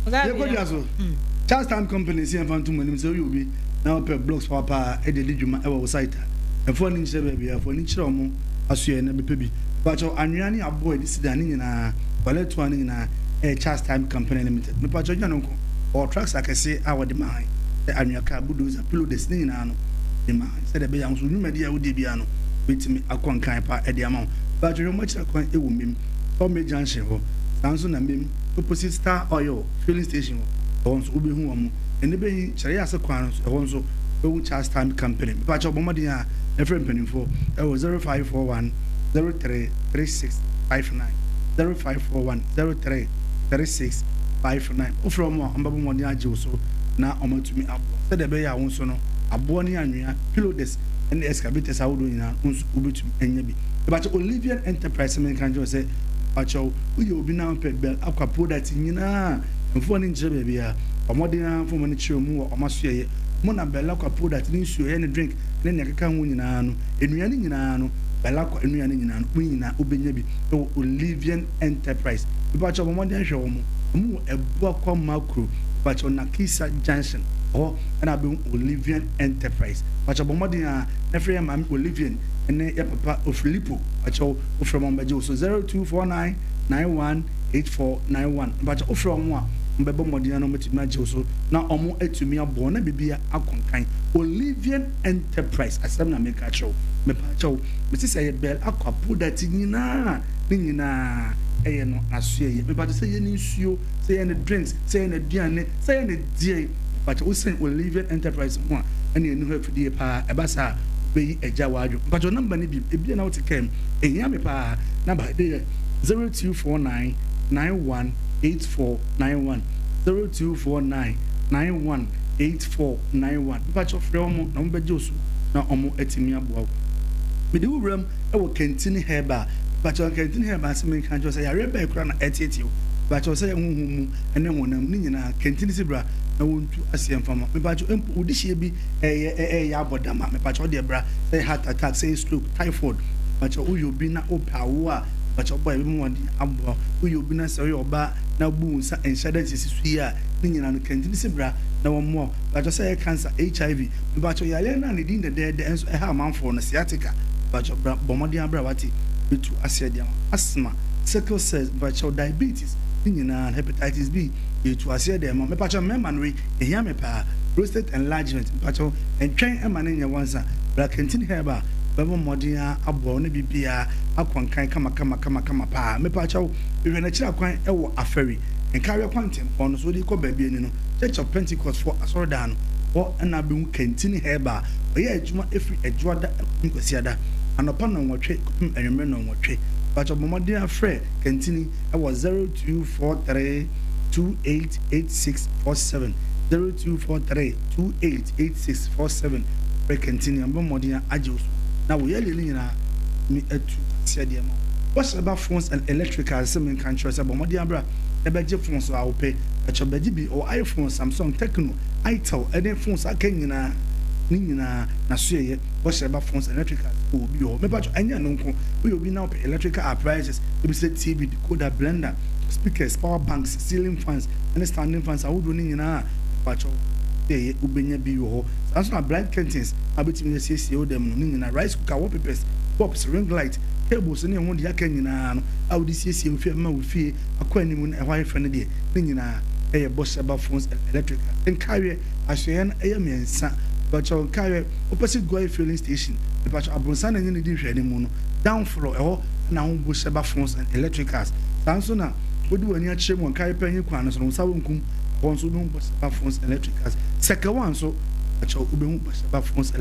Speaker 4: Yɛkɔ dwa so. Charles Town Company si yɛmfa nto mo anim sɛ woyɛ obi na wopɛ blocks papa a ɛde di dwuma ɛwɔ wo site a. Ɛmfa w'ani nkyerɛ baabi a, fa w'ani kyerɛ wɔn asoɛe na bɛpɛ bi. Mepakyɛw anwea ne aboɔ a yɛde si dan ne nyinaa, toilet toa ne nyinaa ɛyɛ Charles Town Company Limited. Mepakyɛw nyɛ no nko, wɔwɔ trucks akɛse a wɔde ma han sɛ anwea car, bulldozer, pillowders ne nyinaa no wɔde ma han. Sɛdeɛ ɛbɛyɛ a wo nso wo dwumadi a wodie biara no bɛtumi akɔ nkan pa de ama wo. Mpakyɛ hwɛ wɔn akyira kwan wɔ Mim, Tɔme junction hɔ. Saa nso na Mim, opposite Star Oil filling station hɔ, ɛhɔ nso wobɛhu wɔn. Ɛne bɛyi Kyerɛyɛ ase kwan no nso, ɛhɔ nso wobɛhu Charles Time Company. Mpakyɛ bɔ mmɔden a na frɛ mpanimfoɔ wɔ 0541 03 3659, 0541 03 3659. Wofrɛ wɔn a, wɔbɛbɔ mmɔden agye wo so na wɔatumi aboa wo sɛdeɛ ɛbɛyɛ a wo nso no aboɔ ne anwea, pillowders ne excavators ahodoɔ nyinaa wo nso wobɛtumi anya bi. Mepakyɛw Olivian Enterprise menka nkyerɛ wo sɛ mepakyɛw woyɛ obi na wopɛ Bell Aqua product nyinaa a, mfa w'ani nkyerɛ baabiara. Bɔ mmɔden ara mfa w'ani kyerɛ wɔn wɔ wɔn asoɛeɛ. Wɔn na Bell Aqua product ne nsuo ɛyɛ ne drink ne nea ɛkeka ho nyinaa no, nnua no nyinaa no, Bell Aqua nnua no nyinaa no, wo nyinaa wobɛnya bi wɔ Olivian Enterprise. Mepakyɛw bɔ mmɔden hwɛ wɔn. Wɔn wɔ Abuakwa Makro, mepakyɛw Nakisa Junction hɔ. na abɛhu Olivian Enterprise. Pakyɛw bɔ mmɔden ara na frɛ yɛn maame Olivian ne yɛn papa Ofilipo. Pakyɛw wofrɛ wɔn a wɔbɛgye wo so 0249 91 8491. Mpakyɛw wofrɛ wɔn a wɔbɛbɔ mmɔden ara na wɔatumi agye wo so na wɔatumi aboa wo na biribiara akɔ nkan. Olivian Enterprise asɛm na meka akyerɛ wo. Mepakyɛw mese sɛ ɛyɛ Bell Aqua product nyinaa a ne nyinaa ɛyɛ no asoɛyɛ. Mepakyɛw sɛ ɛyɛ ne nsuo, sɛ ɛyɛ ne drinks, sɛ ɛyɛ n'aduane, sɛ ɛyɛ ne deɛn. Mpakyɛ wo sɛn Olivian Enterprise ho a ɛne ɛni hɔ afidie paa ɛba saa a wobɛyi agya w'adwo mpakyɛ number no bi ebia na wote kaa mu ɛhia me paa number no yɛ 0249 91 8491 0249 91 8491 mpakyɛ frɛ wɔn na wɔn bɛgye wo so na wɔn atumi aboa wo mede wo wuram ɛwɔ Kɛntini Herbal mpakyɛ Kɛntini Herbal asɛm nka nkyerɛ sɛ yareɛ bɛɛ koraa na ɛteetee wo mpakyɛ sɛ yɛ honhom mu ɛne honam ne nyinaa Kɛntini si bra. na wɔntu aseɛ mfa ma. Mepakyɛw, mpo wo dehyeɛ bi ɛyɛ ɛyɛ abɔ dam a, mepakyɛw wo deɛ bra, sɛ ɛyɛ heart attack, sɛ ɛyɛ stroke, typhoid, mepakyɛw woyɛ obi na wopɛ awoɔ a, mepakyɛw bɔ a yɛbɛbɔ mmɔden aboa wo. Woyɛ obi na sɛ woyɛ ɔbaa na wobu wo nsa nhyɛ da nsisi so yie a, ne nyinaa no kantini se bra na wɔmmoa wo. Mepakyɛw sɛ ɛyɛ cancer, HIV, mepakyɛw yareɛ no a ne din dɛdɛɛdɛ nso ɛha amanfoɔ no, sciatica, mepakyɛw bra, bɔ mmɔden ara bra wate, bɛtu aseɛ de ama wo. Asthma, sickle cells, mepakyɛw diabetes, ne nyinaa no, hepatitis B, Yɛtu aseɛ dɛn ma mepakyɛw mmarima no wei ɛhia me paa prostate enlargement mepakyɛw ntwɛn ɛma no nyɛ wansa bra kantin herbal bɛbɔ mmɔden ara aboa wo na biribiara akɔ nkan kama kama kama kama paa mepakyɛw hwehwɛ n'akyiri akwan ɛwɔ afɛri nkareɛ kwantempɔn no so wode kɔ baabi ani no church of pentecost foɔ asɔredan no hɔ ɛna abɛhu kantin herbal ɔyɛ adwuma ɛfiri adwoada ɛkɔpem kwasiada anɔpa nnɔnwɔtwe kɔpem anwummerɛ nnɔnwɔtwe mepakyɛw bɔ mmɔden ara frɛ kantini ɛwɔ 0243 288647 0243 288647 Frɛ Kantini a ɔbɛbɔ mmɔden agye wo so na wo yareɛ no nyinaa tumi atu aseɛ de ama wo. Wɔhyɛ ba phones and electricals sɛ menka nkyerɛ wo sɛ bɔ mmɔden ara bra na bɛgye phones a wopɛ. Pakyɛ bɛgye bi, ɔwɔ iPhone, Samsung, Tecno, Itel ɛne phones aka nyinaa ne nyinaa n'asoɛyɛ. Wɔhyɛ ba phones and electricals wɔ obi wɔ hɔ. Mepakyɛ ɛnyɛ ɛno nko, woyɛ obi na wopɛ electrical appliances ebi sɛ TV, decoder, blender, speakers, power banks, ceiling fans ne standing fans ahodoɔ no nyinaa a mepakyɛw sɛ ɛyɛ wobɛnya bi wɔ hɔ. Saa nso na blind curtains a wobɛtumi de asiesie wo dɛm no ne nyinaa, rice cooker, wallpapers, bulbs, ring light, cables ne ɛho deɛ aka nyinaa no a wode siesie wo fie ma wo fie akɔ anim na ɛhɔ ayɛ fɛ no deɛ ne nyinaa ɛyɛ Bɔhyɛba Phones and Electricals. Nkaeɛ, asoɛeɛ no ɛyɛ mmiɛnsa. Mepakyɛw nkaeɛ opposite Goil filling station, mepakyɛw abronsan na ɛne no di nhwɛanimu no, down floor ɛhɔ na ho Bɔhyɛba Phones and Electricals. Saa nso na wode w'ani akyerɛ mu wɔ Nkae Panyin kwan no so no, wo nsa benkum, ɛhɔ nso wobɛhu Bɔhyɛba Phones Electricals. Sɛkɛwa nso, akyɛw, wobɛhu Bɔhyɛba Phones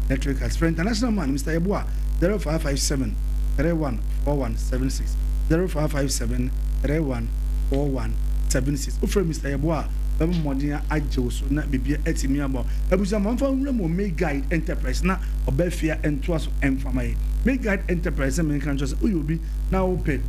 Speaker 4: Electricals. Frɛ International Man, Mister Yeboah, 0557 314176, 0557 314176. Wofrɛ Mister Yeboah a, ɔbɛbɔ mmɔden agye wo so na biribiara atumi aboa wo. Abusua, ma wɔmfa nwura mu wɔ Mayguide Enterprise na Ɔbaa Afia ntoa so mfa ma yɛn. Mayguide Enterprise sɛ menka nkyerɛ wo sɛ woyɛ obi na wopɛ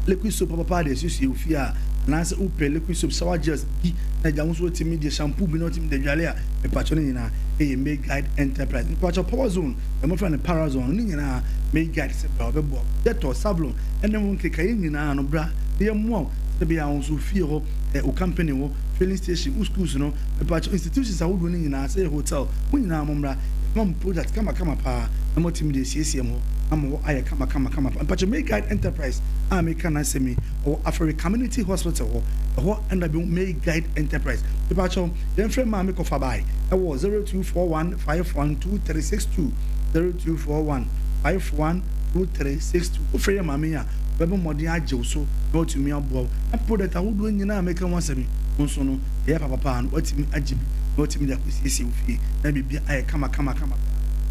Speaker 4: liquid soap papapa de asiesie wo fie a, anaasɛ wopɛ liquid soap, shower gels bi na agya wo nso watumi de shampoo bi na watumi de adwale a, mepakyɛw ne nyinaa ɛyɛ Mayguide Enterprise. Mepakyɛw Power Zone, deɛ wɔfrɛ no Parazone no, ne nyinaa Mayguide sɛ bra wɔbɛboa wo. Dettol, Savlon ɛne ho nkekaeɛ nyinaa no bra na yɛmmoa wo sɛdeɛ ɛbɛyɛ a wo nso wo fie hɔ, wo company hɔ, filling station, wo schools no, mepakyɛw institutions ahodoɔ no nyinaa, sɛ ɛyɛ hotel, mo nyinaa mommra, yɛbɛma mo product kamakama paa na moatumi de asiesie mo hɔ. Ama hɔ ayɛ kama kama kama paa. Mpakyɛw Mayguide Enterprise a meka n'asɛm yi, ɔwɔ Afari Community Hospital hɔ. Ɛhɔ na bɛhu Mayguide Enterprise. Mepakyɛw, yɛmfrɛ Maame Kɔfabae ɛwɔ 0241 512362, 0241 512362. Wofrɛ yɛn maame yi a, ɔbɛbɔ mmɔden agye wo so na watumi aboa wo. Na product ahodoɔ nyinaa a meka ho asɛm yi, wo nso no, ɛyɛ papapaa no, woatumi agye bi na woatumi de akɔsiesie wo fie na biribiara ayɛ kama kama kama paa.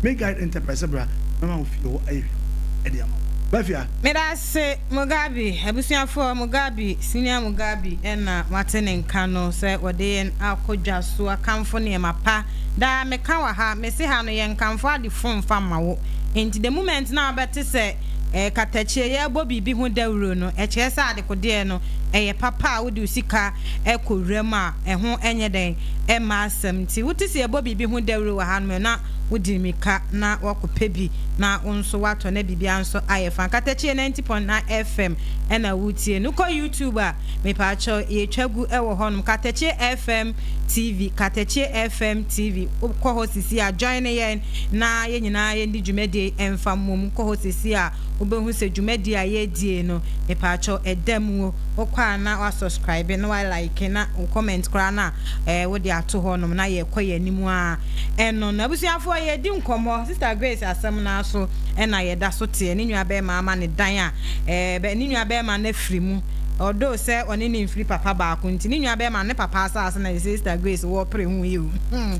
Speaker 4: Mayguide Enterprise bra. Mɛma wo fie hɔ ayɛ hwam de ama wo. Bafia.
Speaker 1: Medase Mugabe abusuafoɔ Mugabe senior Mugabe na wate ne nka no sɛ wɔde yɛn akɔ dwa so akamfo nneɛma pa daa meka wɔ ha mese ha no yɛnkamfo ade fo mfa mma wo enti the moment na wobɛte sɛ eh, katakyie yɛrebɔ biribi ho dawuro no ɛkyerɛ sɛ adekodeɛ no ɛyɛ papa a wode wo sika ɛkɔ wuram a ɛho ɛnyɛ dɛn ɛmma asɛm nti wote sɛ yɛbɔ biribi ho dawuro wɔ ha no na Wodi mmirika na woakɔpɛ bi na wo nso woatɔ na biribiara nso ayɛ fine. Katakyie 90.9 FM na woretie no. Wokɔ YouTube a, mepaakyɛw yɛtwa gu wɔ hɔnom. Katakyie FM TV, Katakyie FM TV. Wokɔ hɔ sisi a, join yɛn na yɛn nyinaa yɛndi dwumadie yi mfa mmom. Wokɔ hɔ sisi a, wobɛhu sɛ dwumadie a yɛredie no, mepaakyɛw ɛda mu. Wokɔ a na woasubscribe na woalike na wo comment koraa no a, ɛɛ wode ato hɔnom na yɛrekɔ yɛn anim ara. Ɛno no, abusuafoɔ yɛredi nkɔmmɔ, Sister Grace asɛm no ara so na yɛda so teɛ, ne nua barima ama no dan a, ɛɛ, ne nua barima no afiri mu, although sɛ ɔne no mfiri papa baako nti, ne nua barima no ne papa asase na Sister Grace wɔrepere ho yi o, hmm,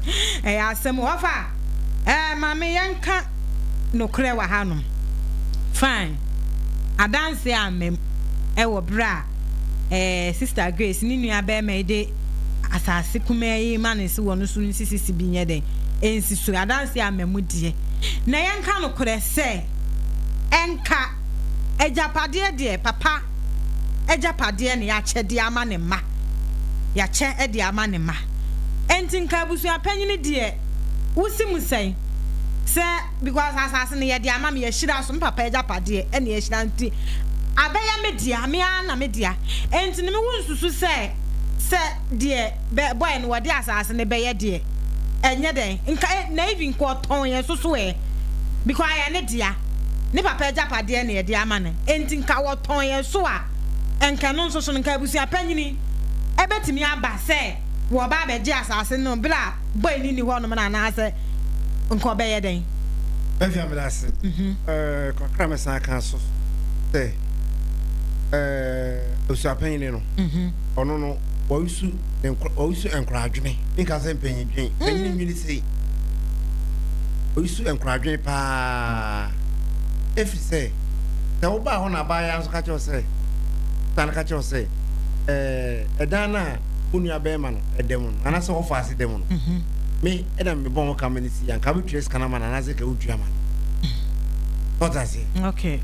Speaker 1: ɛyɛ asɛm o, ɔfa, ɛɛ, maame yɛnka nokorɛ wɔ hanom, fine, adanseɛ amma mu wɔ berɛ a, ɛɛ, Sister Grace ne nua barima yi de asase kumaa yi ma no sɛ wɔn so nsisisi bi nyɛ dɛn nsi so. Adanse ama mu deɛ, na yɛnka nokorɛ sɛ, ɛnka agyapadeɛ deɛ, papa agyapadeɛ na yɛakyɛ de ama ne mma, yɛakyɛ de ama ne mma. Enti nka abusua panyini deɛ wosi mu sɛn sɛ because asase no yɛde ama me yɛahyira so me papa agyapadeɛ ɛna yɛahyira nti abɛyɛ me dea me ara na me dea enti no me wo nsusu sɛ sɛ deɛ bɛ boy no wɔde asase no bɛyɛ deɛ ɛnyɛ dɛn nka na even nka ɔtɔn yɛn so so ɛ because ayɛ ne dea ne papa agyapadeɛ na yɛde ama no enti nka wɔtɔn yɛn so a nka ɛno nso so no nka abusua panyini ɛbɛtumi aba sɛ wɔba abɛgye asase no bere a boy no nni hɔnom no anaasɛ nka ɔbɛyɛ dɛn?
Speaker 2: Afia meda ase. Ɛɛ kakra mɛsan aka so sɛ ɛɛ osuapanyini no ɔno no wɔresu wɔresu nkoradwene nka sɛ mpanyin dwen mpanyin nwene sei wɔresu nkoradwene paa efiri sɛ sɛ wobaa hɔ na abaayewa nso ka kyerɛ sɛ san ka kyerɛ sɛ ɛɛ ɛdan no a wo nua bɛrima no ɛda mu no anaasɛ wɔfa ase da mu no mhm. me ɛna mebɔ ho ka ma no si anka wobɛtua sika no ama no anaasɛ ka wotua ma no ɔta ase
Speaker 1: okay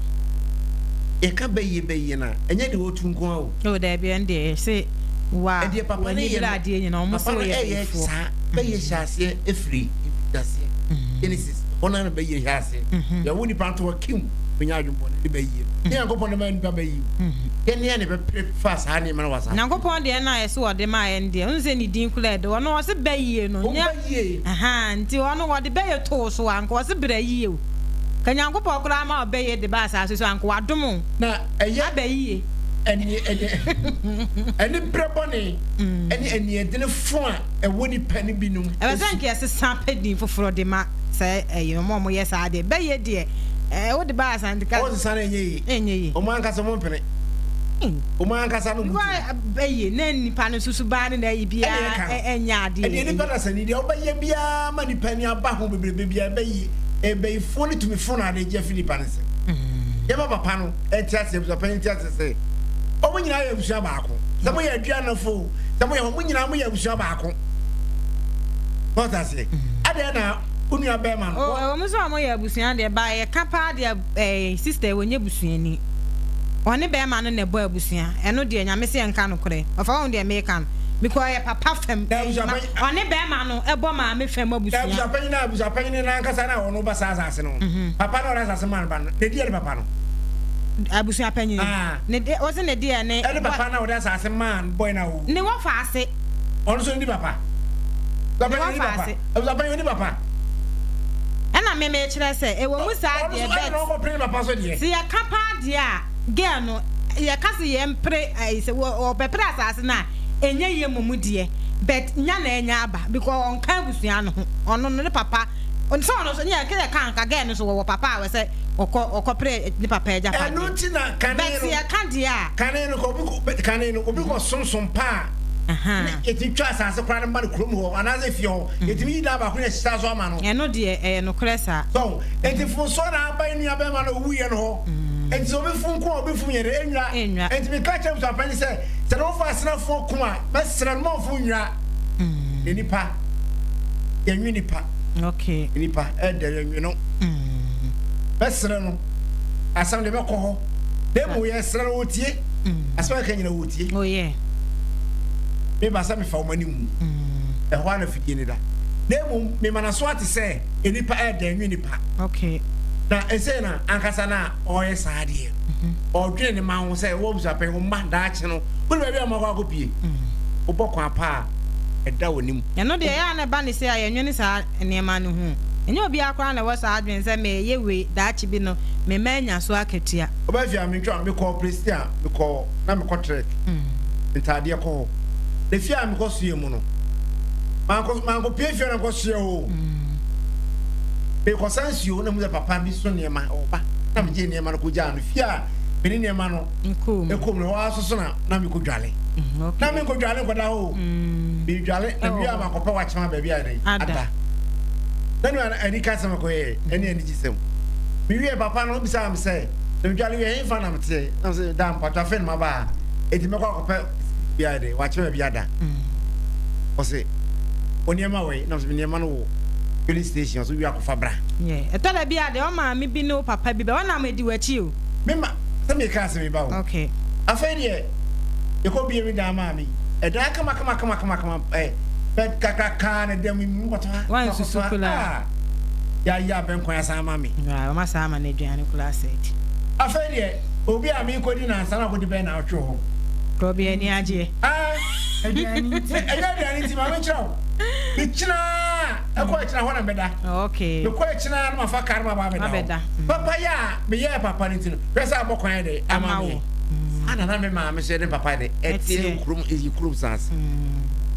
Speaker 2: yɛka bɛyie bɛyie no a ɛnyɛ deɛ wɔtu nko a o
Speaker 1: o daabi ɛn deɛ yɛse wa
Speaker 2: ɛdeɛ papa no yɛ
Speaker 1: adeɛ nyina ɔmo
Speaker 2: sɛ
Speaker 1: wɔyɛ
Speaker 2: ɛyɛ saa bɛyɛ hyɛ aseɛ ɛfiri mfitiaseɛ mhm. Genesis hɔ no na bɛyie hyɛ aseɛ mhm. yɛwo nipa nto hɔ kim bɛnya adwembɔne ne bɛyie no ne Nyankopɔn de ma nipa bɛyie Yɛn ne yɛn na yɛbɛpere fa saa nneɛma no wɔ asase.
Speaker 1: Nyankopɔn deɛ na yɛse wɔde maa yɛn deɛ, wohu sɛ ne din koraa ɛde, ɔno ɔse bɛyie no, nyɛ,
Speaker 2: Ɔbɛyie.
Speaker 1: ahaa, nti ɔno wɔde bɛyɛ too so a, anka ɔse brɛ yie o. Ka Nyankopɔn koraa ma wo bɛyɛ de ba asase so a, anka wadom wo
Speaker 2: Na ɛyɛ
Speaker 1: aba yie.
Speaker 2: ɛne, ɛne, aniberɛ bɔne ɛne aniɛdene fo a ɛwɔ nipa no binom
Speaker 1: Ɛwɔ sɛ
Speaker 2: su.
Speaker 1: anka yɛsesa pɛ din foforɔ de ma saa ɛyi, wɔn a wɔyɛ saa adeɛ. Bɛyɛ deɛ, ɛɛ, wode ba asante ka.
Speaker 2: Wɔnsesa no ɛnyɛ yie.
Speaker 1: Ɛnyɛ yie.
Speaker 2: Wɔn ankasa wɔn mpene. Wɔn ankasa no
Speaker 1: butu. Ɛyɛ na nipa no susu baa ne na ɛyi biara ɛnyɛ adeɛ.
Speaker 2: Ɛdeɛ nipa na sani deɛ ɔbɛyɛ biara ma nipa ni aba ho bebrebe biara ɛbɛyi ɛbɛyifoɔ ne tumifo na ade gye afi nipa no nsam. Yɛma papa no ɛnte aseɛ abusua panyin nte aseɛ sɛ wɔn nyinaa yɛ abusua baako. Sɛ mo yɛ aduanafo sɛ mo yɛ wɔn nyinaa mo yɛ abusua baako. Wɔte aseɛ. Adeɛ na onua bɛrima no.
Speaker 1: Ɛwɔ mu sɛ wɔn yɛ abusua deɛ ba yɛ ka paa deɛ ɛɛ sister wɔnyɛ busuani ɔne bɛɛma no na ɛbɔ abusua ɛno deɛ nyame se yɛnka nokorɛ ɔfa wohu deɛ meka no because ɔyɛ papa fam ɔne bɛɛma no ɛbɔ maame fam abusua.
Speaker 2: Abusuapanyin na abusuapanyin no ankasa na ɔno ba saa asase no papa na ɔde asase maa no ba no ne deɛ ne papa no.
Speaker 1: Abusuapanyin ne deɛ ɔse ne deɛ ne.
Speaker 2: Ɛne papa na ɔde asase maa boy na owu.
Speaker 1: Ne wɔfa ase.
Speaker 2: Ɔno nso ne di papa.
Speaker 1: Ne wɔfa ase.
Speaker 2: Abusuapanyin oni papa.
Speaker 1: Ɛna me mekyerɛ sɛ ɛwɔ mu saa deɛ but sɛ yɛka paa deɛ a girl no yɛka sɛ yɛmpere ɛyi sɛ ɔbɛpere asaase no a ɛnyɛ yie mmom deɛ but nya na anya aba because ɔnka abusua no ho ɔno no ne papa sɛ ɔno nso nyɛ yɛka anka girl no nso wɔwɔ papa a wɔsɛ ɔkɔ ɔkɔpere ne papa agyapadeɛ
Speaker 2: Ɛno nti na kane
Speaker 1: but
Speaker 2: no
Speaker 1: yɛka deɛ a
Speaker 2: kane no obi kane no obi kɔ somsom paa ne yɛtumi twa asase koraa no ma no kurom hɔ anaasɛ fie hɔ yɛtumi yi dan baako na yɛhyehyɛ so ama no.
Speaker 1: Ɛno deɛ ɛyɛ nokorɛ saa.
Speaker 2: So enti mfomsoɔ na aba yɛn nua bɛrima no a ɔwuiɛ no hɔ? Enti sɛ obi fom nko a obi fom yɛn deɛ, ɛnnwira.
Speaker 1: Ɛnnwira.
Speaker 2: Enti meka kyerɛ abusuapanin sɛ, sɛ ne wofa asenafoɔ kum a, mɛsrɛ no ma ɔmfa wo nnwira. Na nnipa, yɛnwe nnipa.
Speaker 1: Okay.
Speaker 2: Nnipa, ɛdɛ yɛnwe no. Mɛsrɛ no, asɛm deɛ bɛkɔ hɔ. Na mmom yɛsrɛ no ɔtie. Asɛm a yɛka nyina ɔtie.
Speaker 1: Oh yeah.
Speaker 2: Meba sɛ mefa wɔn anim mu. Ɛhɔ ara na fidie no da. Na mmom mema n'aso ate sɛ nnipa ɛɛdɛn nwe nnipa.
Speaker 1: Okay.
Speaker 2: Na ɛsɛ na ankasa na ɔreyɛ saa adeɛ no. Ɔredwene ne mma ho sɛ wɔ abusuapɛn wo mma daakye no wone baabi a wɔakɔ akɔpie. Wobɔ kwan pa a ɛda w'anim.
Speaker 1: Ɛno deɛ ɛyɛ a na ɛba ne sei a yɛnwene saa nneɛma no ho. Ɛnyɛ obiara koraa na ɛwɔ saa adwene sɛ mereyɛ wei daakye bi no me mma anya so akatua.
Speaker 2: Ɔbaa fie a mentwa mekɔɔ Prestea mekɔɔ na mekɔ trek ntaadeɛ kɔ hɔ na fie a mekɔ soɛ mu no mankɔ mankɔpie fie na mekɔ soɛ o mekɔsa nsuo na mu sɛ papa bi so nneɛma ɔba na megye nneɛma no kɔgyaa no fie a mene nneɛma no ɛkɔm no hɔ ara soso na na mekɔ dwale na menkɔ dwale nkɔda hɔ o medwale na wie a makɔpɛ wakyema baabi a ɛdɛn ada na ne ani ka sɛm kɔyɛ ɛne anigye sɛm mewie papa no bisaa me sɛ na medwale wie ɛhefa na meteɛ na sɛ da mpatwa afei na maba ha enti mɛkɔ akɔpɛ bi ayɛ dɛ wakyerɛ baabi ada ɔse wo nneɛma wɔ yi na ɔse me nneɛma no wɔ filling station ɔse wie akɔfa bra.
Speaker 1: Ɛtɔ da bi a deɛ ɔmaame bi ne wo papa bi bɛ wɔnam adi w'akyi o.
Speaker 2: Me ma sɛ meka asɛm yi ba o.
Speaker 1: Okay.
Speaker 2: Afei deɛ yɛkɔ bie me dan maa me ɛdan kama kama kama kama kama ɛ. Bɛ kakrakaa na dɛm mu kɔtɔ ha.
Speaker 1: Wansusu koraa.
Speaker 2: Yɛayɛ abɛnkwan asan ama me.
Speaker 1: Wɔn asan ama no aduane koraa sɛ adi.
Speaker 2: Afei deɛ obi a merekɔdi nansa na akɔdi bɛn naawɔtwe wɔ hɔ.
Speaker 1: Obi ani agyeɛ.
Speaker 3: Aduane nti.
Speaker 2: Ɛnyɛ aduane nti ma menkyerɛ wo. Mekyina ɛkɔ akyina hɔ na mɛda.
Speaker 1: Okay.
Speaker 2: Mekɔ akyina na mafa kar ma ba abɛda hɔ. Papa yɛ a meyɛɛ papa no nti no hwɛ sɛ abɔ kwan yɛ dɛ ama me. Saa na na me maame so yɛ ne papa de ɛteɛ kurom eyi kurom saase.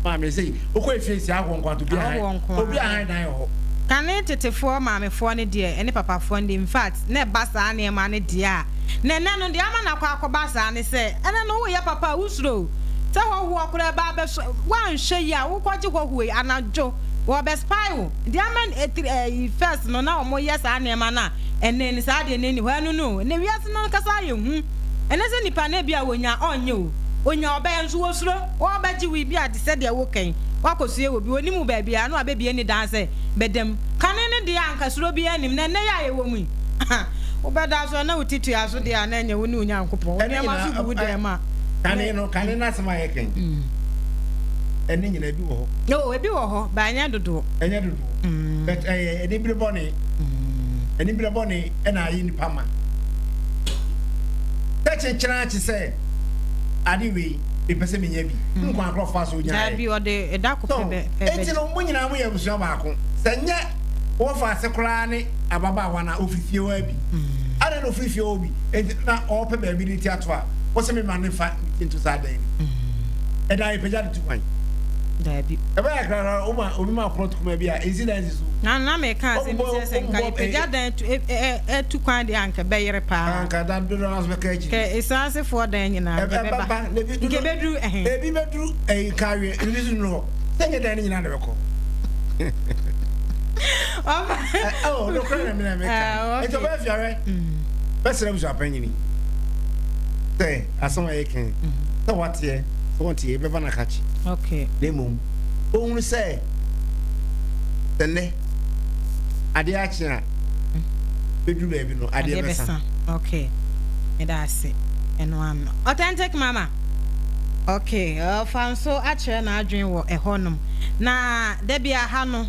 Speaker 2: Maame sɛ wokɔ efie si ahɔ nko ato obi ahan obi ahan dan wɔ hɔ.
Speaker 1: Kane tetefoɔ maamefoɔ no deɛ ɛne papafoɔ no deɛ infact na ɛba saa nneɛma no deɛ a na ɛnɛ no deɛ ama no akɔ akɔba saa ne sɛ ɛnɛ no woyɛ papa a wosuro o sɛ hɔhoɔ koraa ɛba abɛso woanhwɛ yie a wokɔgye hɔhoɔ yi anadwo wɔbɛ spy wo deɛ ama ɛtiri ɛyi first no na wɔn yɛ saa nneɛma no a ɛnɛ no saa deɛ no ɛni hɔ ɛno no o ɛnɛ wiase no ankasa ayɛ hu ɛnɛ sɛ nipa no ebi a wɔnya ɔnyɛ o onya ɔbɛyɛ nso wɔsuro wɔbɛgye wo bi a te sɛ deɛ woka yi woakɔsue wɔ bi wɔnim wo baabi a na wabɛbie ne dan sɛ bɛda mu kane no deɛ anka suro biara nnim na ɛnnɛ yi a yɛwɔ mu yi wobɛda so a na wo ti tua so deɛ a na ɛnyɛ wo ne wo Nyankopɔn wo
Speaker 2: Ɛne
Speaker 1: nneɛma so
Speaker 2: nyinaa
Speaker 1: gu wo dan mu a
Speaker 2: kane no kane no asɛm a yɛka yi ɛne nyinaa ebi wɔ hɔ.
Speaker 1: Oh, ebi wɔ hɔ but ɛnyɛ dodoɔ.
Speaker 2: Ɛnyɛ dodoɔ but ɛyɛ anibere bɔne anibere bɔne ɛna ayɛ nipa ma sɛ kyekyere akye sɛ ade wei mepɛ sɛ menya bi mm. nkwan korɔ fa so nyaeɛ.
Speaker 1: Daabi ɔde ɛda ko pɛ bɛ pɛ
Speaker 2: Enti no mo nyinaa moyɛ abusua baako sɛ nyɛ wɔfa ase koraa ne ababaawa na ofiri fie hɔ abi mm. adɛn na ofiri fie hɔ bi enti na ɔpɛ baabi de ti ato a wɔsɛ me ma ne fa ne ti nto saa dan no mm. ɛdan yɛ pagya de tu kwan.
Speaker 1: Daabi.
Speaker 2: Ɛbɛyɛ kakra woma obi ma plot kuma bi a ɛnsi dan si so.
Speaker 1: Na na meka asɛm bi sɛ sɛ nka yɛpagya dan tu kwan deɛ anka ɛbɛyere paa.
Speaker 2: Anka da dodoɔ no nso bɛka akyiri.
Speaker 1: Kɛ esuasefoɔ dan nyinaa nka ɛbɛba. Nka ɛbɛduru ɛhe.
Speaker 2: Ebi bɛduru ɛyi kaweɛ ebi nso nnuru hɔ. Sɛ nyɛ dan no nyinaa na ɛbɛkɔ. Ɔ nokorɛ na mena meka. Nti ɔbɛyɛ fiawɛ. Bɛsrɛ abusuapanyini sɛ asɛm a yɛka yi sɛ wateɛ sɛ wɔnteɛ yɛbɛba no akakye. Na mmom ɔhunu sɛ sɛ nnɛ adeɛ akye a bɛduru baabi no adeɛ bɛsa.
Speaker 1: Okay. Meda ase. Ɛno ano. Authentic mama. Okay. Ɔfa nso akyerɛ n'adwene wɔ ɛhɔnom. Na da bi aha no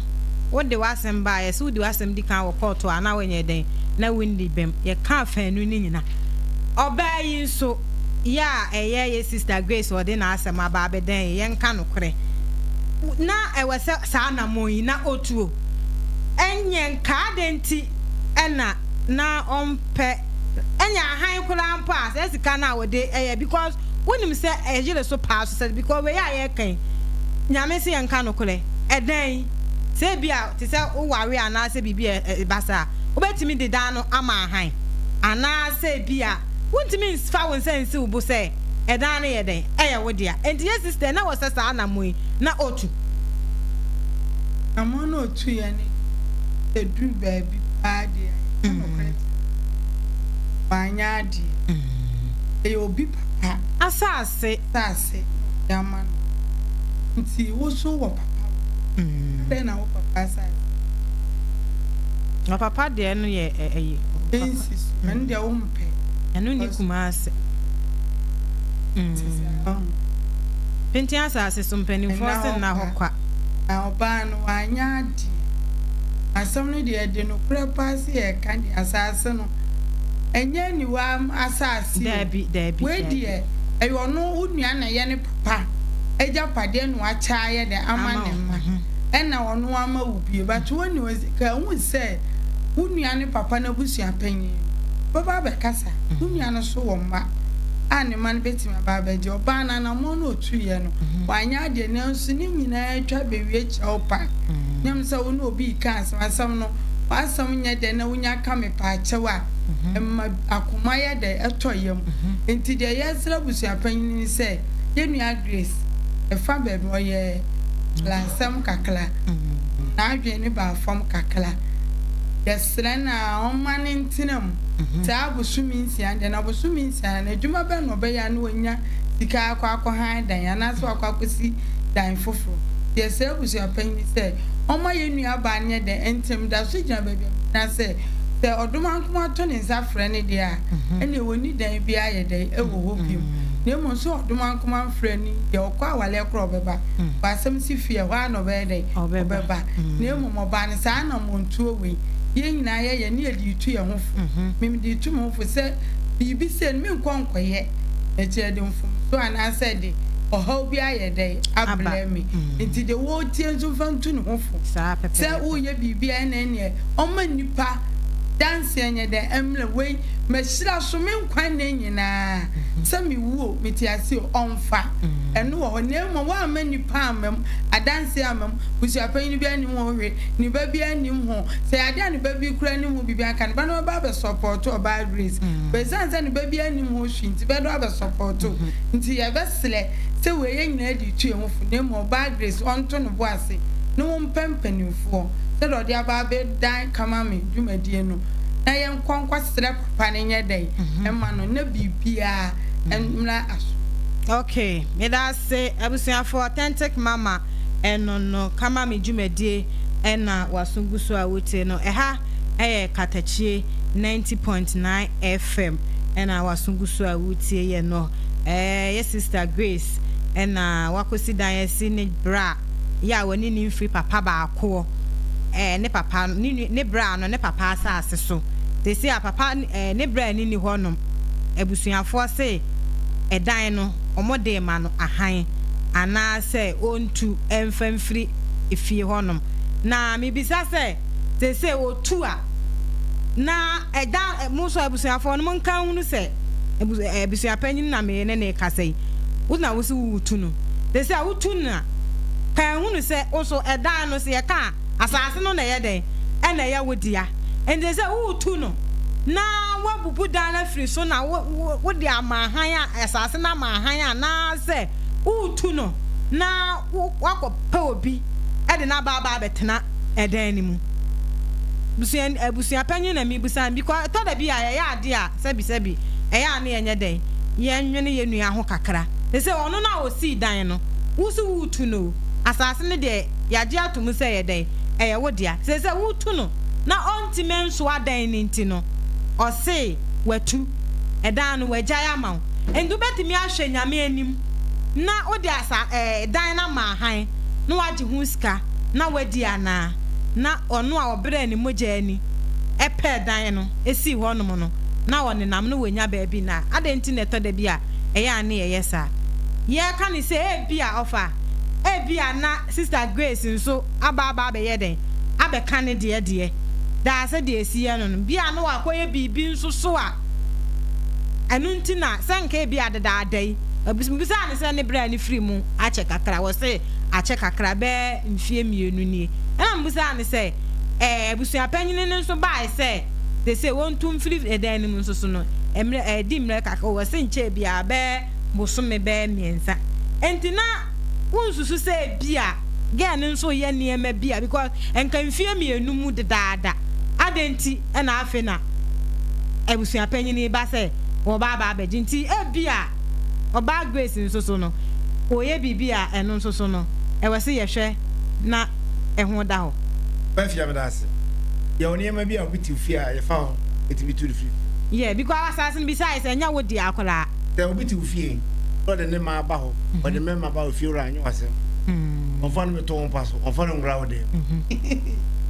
Speaker 1: wode w'asɛm ba a yɛsɛ wode w'asɛm di kan wɔ kɔɔto a na wonyɛ dɛn na wonni bɛm. Yɛka afanu no nyina. Ɔbaa yi nso yɛ a ɛyɛ yɛ sister Grace ɔde n'asɛm aba abɛdan yi yɛnka nokorɛ. Na ɛwɔ sɛ saa anammɔn yi na ɔtuo. Ɛnyɛ nka adɛn nti na na ɔmpɛ ɛnyɛ ahan koraa mpo a saa sika no a wɔde ɛyɛ because wonim sɛ ɛyere so paa so sɛ because wei a yɛreka yi Nyame se yɛnka nokorɛ ɛdan yi sɛ ebi a te sɛ woware anaasɛ biribi a ɛba saa wobɛtumi de dan no ama ahan anaasɛ ebi a wontumi mfa wo nsa nsi wo bo sɛ ɛdan no yɛ dɛn ɛyɛ wo dea enti yɛ sister na wɔ sɛ saa anammɔn yi na ɔtu.
Speaker 3: Anammɔn na ɔtuiɛ ne ɛduru baabi paa deɛ a yɛka nokorɛ kyerɛ no wanyɛ adeɛ. Ɛyɛ obi papa.
Speaker 1: Asase.
Speaker 3: Asase na ɔde ama no. Nti wo nso wowɔ papa wɔ hɔ. Adɛn na wo papa asase.
Speaker 1: Na papa deɛ no yɛ ɛyi.
Speaker 3: Ɛnsi so. Ɛno deɛ wompɛ.
Speaker 1: Ɛno nni Kumasi. Penten asase so mpanimfoɔ se nna hɔ kwa.
Speaker 3: Na ɔbaa no wanyɛ adeɛ. Asɛm no deɛ ɛde nokorɛ paa sɛ yɛreka deɛ asaase no ɛnyɛ aniwa asaase o.
Speaker 1: Daabi, daabi,
Speaker 3: Wei
Speaker 1: daabi.
Speaker 3: deɛ ɛyɛ ɔno wo nua na ɛyɛ ne papa agyapadeɛ na wakyɛ ayɛ dɛn ama
Speaker 1: Ama
Speaker 3: ne
Speaker 1: wo,
Speaker 3: mma
Speaker 1: mhm.
Speaker 3: ɛna ɔno ama wo bie but wonni hɔ ka hu sɛ wo nua ne papa no abusua panyin no bɛba abɛkasa wo nua no so wɔ mma a ne mma no bɛtumi aba abɛgye ɔbaa no anammɔn no ɔtuiɛ no wanyɛ adeɛ nanso ne nyinaa twa bɛwie kyɛw pa Nyam sɛ wo ne obi reka asɛm, asɛm no, w'asɛm nyɛ dɛ na wonya ka mepaakyɛw a, ɛma akoma yɛ dɛ, ɛtɔ yam. Enti deɛ yɛresrɛ abusuapanyin ne sɛ, yɛn nua Grace, ɛfa baabi, ɔyɛ blansɛm kakra, n'adwene no baa fam kakra. Yɛsrɛ no a ɔmma no ntena mu saa abosome nsia no deɛ, na bosome nsia no, adwuma bɛn na ɔbɛyɛ a na wanya sika akɔ akɔhan dan anaasɛ wakɔ akɔsi dan foforɔ. Yɛsrɛ abusua panyin sɛ ɔmma yɛn nuabaa no nyɛ dɛn ntɛm. Da so gyina baabi a ogyina sɛ, sɛ Ɔdomankoma to ne nsa frɛ no deɛ a, ɛnneɛ wɔnni dan biara yɛ dɛn wɔ hɔ bio. Na mmom sɛ ɔdom ankoma mfrɛ no deɛ ɔkɔ awaleɛ korɔ ɔbɛba. Wɔ asɛm si fie ɛhɔ ara na ɔbɛyɛ dɛn? Ɔbɛba. Na mmom ɔbaa no saa anammɔntuo wei yɛn nyinaa yɛyɛ ne yɛde retu yɛn ho fo. Me mede retu me ho fo sɛ biribi sei no menkɔ nkɔyɛ na kyerɛ de mfomsoɔ anaasɛ de ɔhaw bi ayɛ dɛn abrɛ me. Nti deɛ wɔretie nso mfa ntu ne ho fo sɛ woreyɛ biribi a ɛna ɛneɛ ɔmma nnipa danseɛ nyɛ dɛn ɛmmrɛ wei mahyira so me nkwa nna nyinaa sɛ mewu o mete ase o ɔmfa ɛno wɔ hɔ na mmom woamma nnipa amma mu adanseɛ amma mu busuapanyin biara nnim ho hwee ne ba biara nnim ho sɛ ɛyɛ adeɛ a ne ba bi koraa nim ho biribi anka ne ba no bɛba abɛsɔpɔɔto ɔbaa Grace but ɛsiane sɛ ne ba biara nnim ho hwee nti bɛdɔ abɛsɔpɔɔto nti yɛbɛsrɛ sɛ wei yɛn nyinaa de retu yɛn ho fo na mmom ɔbaa Grace ɔnto ne bo ase ne wo mpɛ mpanimfoɔ sɛdeɛ ɔde aba abɛdan Kamame dwumadie no na yɛnkɔ nkɔsrɛ papa no nyɛ dɛn mma no na biribiara mmra aso.
Speaker 1: Ok meda ase abusuafoɔ authentic mama ɛno no Kamame dwumadie ɛna waso gu so a wotie no ɛha ɛyɛ Katakyie 90.9 FM ɛna waso gu so a wotie yɛ no ɛɛ yɛ sister Grace ɛna wakɔsi dan asi ne bra yɛ a wɔne ne mfiri papa baakoɔ ɛɛ ne papa ne ne bra no ne papa asase so seesei a papa ɛɛ ne bra ni ni hɔ nom abusuafoɔ se ɛdan no wɔn de ma no ahan anaa sɛ ɔntu ɛnfa mfiri efie hɔ nom na mebisa sɛ seesei ɔtu a na ɛdan mo nso abusuafoɔ no monka nhunu sɛ abusuapanyin na me ne ne kasa yi wo na wo se woretu no seesei a wotu no a ka nhunu sɛ wo so ɛdan no sɛ yɛka a asase no na ɛyɛ dɛn ɛna ɛyɛ wo dea nti sɛ woretu no na woabubu dan no afiri so na wo wo wode ama ahan a asase no ama ahan anaasɛ woretu no na wo woakɔpɛ obi de no aba aba abɛtena ɛdan no mu. Busua abusua panyin na mebisa no because ɛtɔ da bi a yɛyɛ ade a sɛbi sɛbi ɛyɛ a na yɛnyɛ dɛn yɛnwene yɛn nua ho kakra. Te sɛ ɔno no a ɔsii dan no wo so woretu no o, asase no deɛ yɛagye ato mu sɛ ɛyɛ dɛn ɛyɛ wo dea. Te sɛ woretu no na ɔntumi nsoa dan no nti no ɔse watu ɛdan no wagyae ama wo. Nti wobɛtumi ahwɛ Nyame anim na wode asa ɛɛ dan no ama ahan na wagye ho sika na wadi anaa? Na ɔno a ɔbrɛɛ ne mogya ani pɛɛ dan no sii hɔnom no, na ɔnenam na wanya baabi nna. Adɛn nti na ɛtɔ da bi a ɛyɛ a na yɛyɛ saa? Yɛreka no sɛ ebia ɔfa, ebia na Sista Grace nso aba aba abɛyɛ dɛn? Abɛka ne deɛ deɛ. Daa sɛdeɛ ɛsi yɛ no no, bi a na wakɔyɛ biribi nso so a ɛno nti na sɛ nka ebia dedaada yi, mebisaa no sɛ ne berɛ a ne firi mu akyɛ kakra, ɔse akyɛ kakra, bɛyɛ mfeɛ mmienu nie. Ɛna mebisaa no sɛ, ɛɛ abusuapanyin no nso bae sɛ seesei wɔntu mfiri ɛdan no mu nso so no, mmerɛ ɛredi mmerɛ kakra, ɔse nkyɛɛ biara bɛyɛ bosome bɛyɛ mmiɛnsa. Enti na wonsusu sɛ ebia girl no nso reyɛ nneɛma bi a, because nka mfeɛ mmienu mu dedaada, adɛn nti na afei na abusuapanyin yi ba sɛ wɔba aba abɛgye? Nti ebia ɔbaa Grace nso so no, ɔreyɛ biribi a ɛno nso so no, ɛwɔ sɛ yɛhwɛ na ɛho da hɔ.
Speaker 2: Mafia meda ase. Yɛwɔ nneɛma bi a obi te ofie a yɛfa ho tumi tu no firi fie.
Speaker 1: Yeah, because asase no besides ɛnyɛ wo dea koraa.
Speaker 2: Sɛ obi te wo fie na ɔde ne mma ba hɔ, ɔde mmarima ba hɔ, fiewura anyɛ w'asɛm. Ɔmfa no mmɛto wo mpa so, ɔmfa no nwura wo dan mu.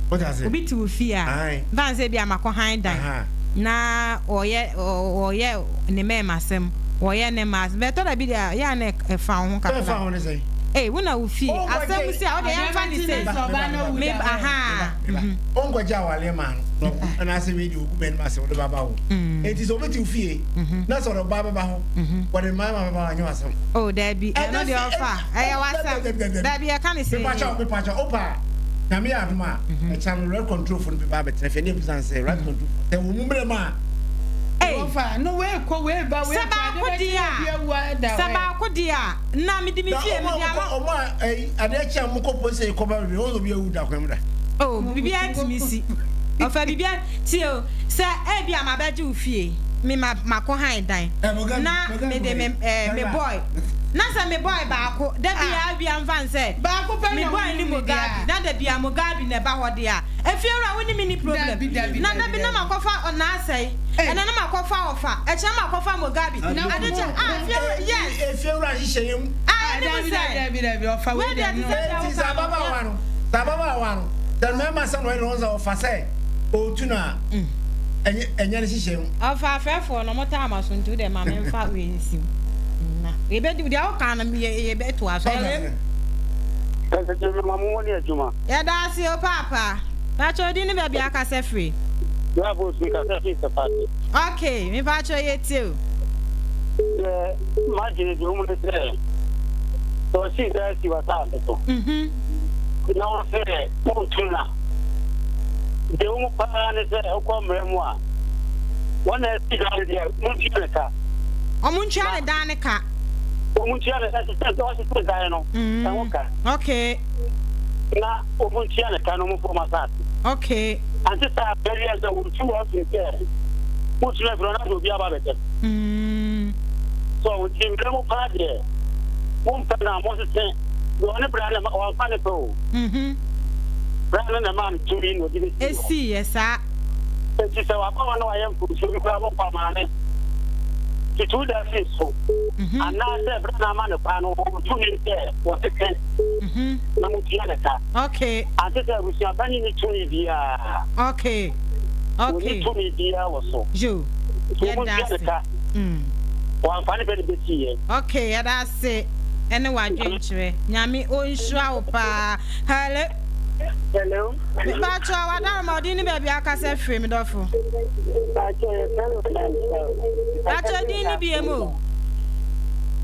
Speaker 2: Wote ase?
Speaker 1: Obi te wo fie a, mfa no sɛ ebia makɔ han dan na ɔyɛ ɔyɛ ne mmarima-sɛm, ɔyɛ ne mmaa asɛm, but ɛtɔ da bi deɛ a, ɛyɛ a na ɛfa wo ho kakra.
Speaker 2: Sɛ ɛfa ho ne sɛn?
Speaker 1: Ei, wo na wo fie, asɛm si a, wo deɛ yɛmfa no sei. Me ba, ahaa.
Speaker 2: Wonkɔgye awareɛ maa no, na anaasɛ wei deɛ ɔgu m'anim ase wode ba ba hɔ. Enti sɛ obi te wo fie na sɛ ɔde ɔbaa bɛba hɔ, wɔde mmarima bɛba hɔ, ɛnyɛ w'asɛm.
Speaker 1: Oh, daabi, ɛno deɛ ɔfa, ɛyɛ w'asɛm. Daabi, yɛka no sei.
Speaker 2: Mepakyɛw, mepakyɛw, wopɛ a, Nyame yɛ adom a, ɛkyena no rent control fo no bɛba abɛtena fie, ne yɛbisa no sɛ rent control fo, sɛ wɔn mu mmerɛ mu a,
Speaker 1: Ei, sɛ baako deɛ a, sɛ baako deɛ a, na mede me fie mede ama.
Speaker 2: Ɔmo a ɛyi adeɛ kye a ɔmo kɔ polisi kɔ ba bebree wɔn sɛ obi awu da kwan mu da.
Speaker 1: Oh biribiara ntumi si ɔfa biribiara tie o sɛ ebi a mabɛgye wo fie me ma makɔ han dan na mede me ɛɛ me boy. Na sɛ me boy baako da biara wia mfa nsɛ
Speaker 3: Baako pɛ
Speaker 1: me
Speaker 3: na
Speaker 1: boy
Speaker 3: wonim
Speaker 1: ne
Speaker 3: no deɛ
Speaker 1: Mugabe
Speaker 3: a.
Speaker 1: na da biara Mugabe na ɛba hɔ deɛ a, efiewura wo ne me nni problem.
Speaker 3: Dabi dabi
Speaker 1: Na da
Speaker 3: dabi
Speaker 1: bi na
Speaker 3: dabi.
Speaker 1: makɔfa Ɔnaasɛe,
Speaker 3: Ei.
Speaker 1: ɛnɛ na makɔfa Ɔfa, ɛkyena makɔfa Mugabe,
Speaker 3: Na
Speaker 1: ade
Speaker 3: wo
Speaker 1: kye
Speaker 3: ho
Speaker 1: a efiewura yes.
Speaker 2: Efiewura nhyehyɛeɛ mu.
Speaker 1: Ah
Speaker 3: Ah
Speaker 1: ɛne mu
Speaker 3: dabi dabi
Speaker 1: sɛ
Speaker 3: dabi dabi ɔfa
Speaker 1: wei
Speaker 3: wei
Speaker 1: deɛ
Speaker 3: deɛ
Speaker 1: te
Speaker 3: no.
Speaker 1: sɛ deɛ
Speaker 2: Enti sɛ
Speaker 1: woka no
Speaker 2: ababaawa
Speaker 1: yɛ.
Speaker 2: no, sɛ ababaawa no, sɛ mmarima sɛ na ɔyɛ ne ho sɛ ɔfa sɛ ɔretu no a, ɛnyɛ ɛnyɛ ne nhyehyɛeɛ mu.
Speaker 1: Ɔfa afɛɛfoɔ no ɔmo taa ma so nti wode ma me nfa wei nsi mu na yɛbɛdi deɛ woka no yɛ yɛbɛtoa so. Hello.
Speaker 5: Pɛsɛgye mema mo mo ne adwuma.
Speaker 1: Yɛda ase o paapa. Pakyɛ odin ne baabi a akasa firi.
Speaker 5: Bravo me kasa firi Sefase.
Speaker 1: Ok me pakyɛ yɛ tie o.
Speaker 5: Deɛ m'adwene deɛ ɔmu ne sɛ sɛ ɔsii dan si w'asaase so na wo sɛ wontu no a deɛ ɛwɔ mu paa ne sɛ wokɔ mmara mu a wɔn na asi dan no deɛ montua ne ka.
Speaker 1: Wɔn ntua ne dan ne ka.
Speaker 5: Wɔn ntua ne ɛsɛ sɛ ɔsese dan no ɛho ka.
Speaker 1: Okay.
Speaker 5: Na wɔn ntua ne ka na wɔn fɔm asaase.
Speaker 1: Okay.
Speaker 5: Ante saa bɛwiɛ sɛ wɔtu wɔn firi sɛ wotu no afiri hɔ na de obi aba abɛtɛm.
Speaker 1: Mm.
Speaker 5: So nti mmerɛ mu paa deɛ mompɛ no a mosese deɛ ɔne bra no ɔmfa ne pɛ o.
Speaker 1: Mhm.
Speaker 5: Bra no na ɛmaa no tumi na ɔde bɛsii hɔ.
Speaker 1: Esii yɛ saa.
Speaker 5: Enti sɛ waba hɔ na wayɛ mfomsoɔ bi koraa monkɔ amaane tutu da firi so
Speaker 1: Mhm.
Speaker 5: anaasɛ bra no ama no kwan no ɔwɔ tumi sɛ wɔsese
Speaker 1: Mhm.
Speaker 5: na motua ne ka.
Speaker 1: Okay.
Speaker 5: Ante sɛ abusuapanin nni tumi biara.
Speaker 1: Okay.
Speaker 5: Ɔnni
Speaker 1: Okay.
Speaker 5: tumi biara wɔ so.
Speaker 1: Yo.
Speaker 5: Nti
Speaker 1: Yɛda
Speaker 5: wɔntua ne
Speaker 1: ase.
Speaker 5: ka.
Speaker 1: Mm.
Speaker 5: Wɔamfa ne pɛ na ɛbɛsiiɛ.
Speaker 1: Okay, yɛda ase ɛne w'adwenkyerɛ. Nyame ɔnhyira wo paa. Hello.
Speaker 6: Hello.
Speaker 1: Mepakyɛ w'adaroma ɔdin ne baabi akasa firi me dɔfo.
Speaker 6: Pakyɛ yɛfrɛ me Madam Charlotte.
Speaker 1: Pakyɛ din ne biem o.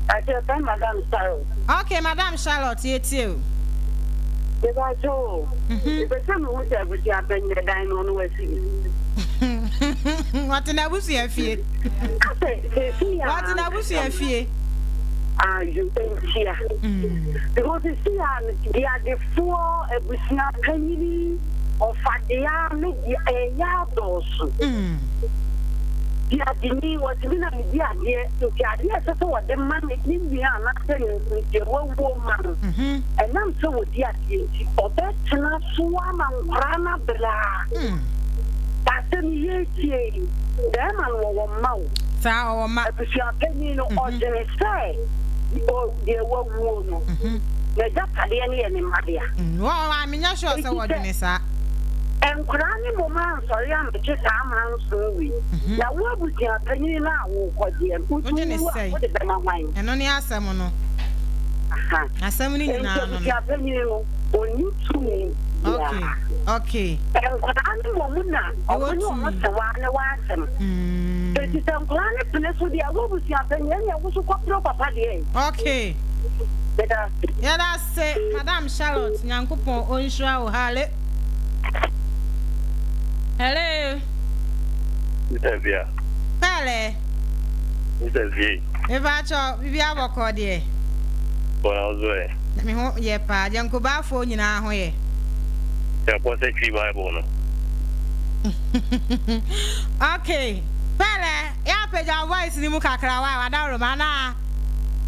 Speaker 6: Pakyɛ yɛfrɛ me Madam Charlotte.
Speaker 1: Okay, Madam Charlotte yɛtie o.
Speaker 6: Mepakyɛ o. Mepɛ sɛ mehu sɛ abusua panyin ɛdan no ɔno wasi bi.
Speaker 1: Ɔte n'abusua fie.
Speaker 6: Asɛ sɛsi a.
Speaker 1: Ɔte n'abusua fie.
Speaker 6: Ayo ntia. Because sɛsi a deadefoɔ abusua panyini ɔfadea ne deɛ ɛyɛ adɔɔso. Deadeni wɔtumi na medi adeɛ nti adeɛ ɛsɛ sɛ wɔde ma ne ne nua anaasɛ ne deɛ wawuo ma no. Ɛnam sɛ wɔdi adeɛ nti ɔbɛtena so ama nkwaraa no abrɛ a. Asɛm yi yɛretie yi, bɛrima no wɔwɔ mma o.
Speaker 1: Saa, ɔwɔ mma.
Speaker 6: Abusuapanin no, ɔdwene sɛ deɛ wawuo no, n'agyapadeɛ no yɛ ne mma dea.
Speaker 1: Wɔ, menyɛ sure sɛ wɔdwene saa.
Speaker 6: Nkwadaa no mmom ansɔre ammɛgye saa manson wei. Na wo abusuapanin no a worekɔgyeɛ no, wotumi wu a, wode bɛma hwan?
Speaker 1: Ɛno ne asɛm no.
Speaker 6: Aha.
Speaker 1: Asɛm no nyinaa no no.
Speaker 6: Enti abusuapanyin no, onni tumi biara.
Speaker 1: Okay, okay.
Speaker 6: Nkwadaa no mmom na ɔmo ne ɔmo sewaa ne w'asɛm. Enti sɛ nkwadaa no pene so deɛ, wo abusuapanyin, ɛnneɛ wo nso kɔpere wo papa deɛ.
Speaker 1: Okay.
Speaker 6: Meda ase.
Speaker 1: Yɛda ase Madam Charlotte, Nyankopɔn ɔnhyira wo. Halle. Hello.
Speaker 7: Mr. Via.
Speaker 1: Pɛlɛ.
Speaker 7: Mr. Vie.
Speaker 1: Mepakyɛ biribi abɔkɔ deɛ.
Speaker 7: Wɔn ahosuo yɛ.
Speaker 1: Me ho yɛ paa. Gyankobaafoɔ nyinaa ho yɛ.
Speaker 7: Yɛkɔ sɛ twi Bible no.
Speaker 1: Okay. Pɛlɛ, yɛ apagya voice ni mu kakra wa wadaworo ma anaa.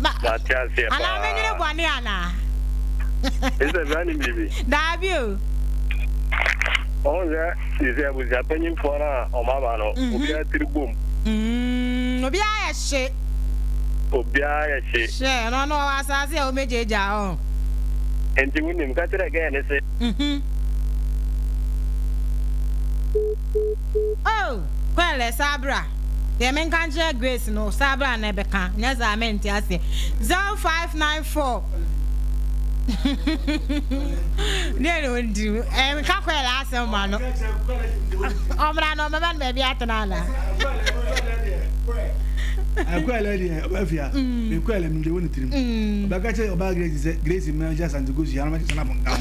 Speaker 7: Mate aseɛ paa.
Speaker 1: Anaa menyini bɔne anaa.
Speaker 7: Mr. Via nim biribi.
Speaker 1: Daabi o.
Speaker 7: Ɔn sɛ sisi abusua panyinfoɔ no a ɔmo aba no obiara tiri bom.
Speaker 1: Obiara yɛ hye.
Speaker 7: Obiara yɛ hye.
Speaker 1: Hyɛ ɛno ɔno ɔwɔ asaase a ɔmɛgyaagyaa hɔ.
Speaker 7: Nti wonim ka kyerɛ gɛɛ ne se.
Speaker 1: Oh Kwɛlɛ saa bra deɛ menka nkyerɛ Grace no saa bra na ɛbɛka nyɛ saa mente aseɛ 0594 deɛ na ɔndi nka Kwɛlɛ asɛm ma no ɔmmra no ɔmmɛma no baabi atena anaa.
Speaker 4: Kwɛlɛ deɛ ɔbɛfia me kwɛlɛ me deɛ wɔ ne tirim ɔbɛka kyerɛ ɔbaa Grace sɛ Grace mmra nhyɛ Asante Kosua na ɔmɛkyɛ sanafo nka ho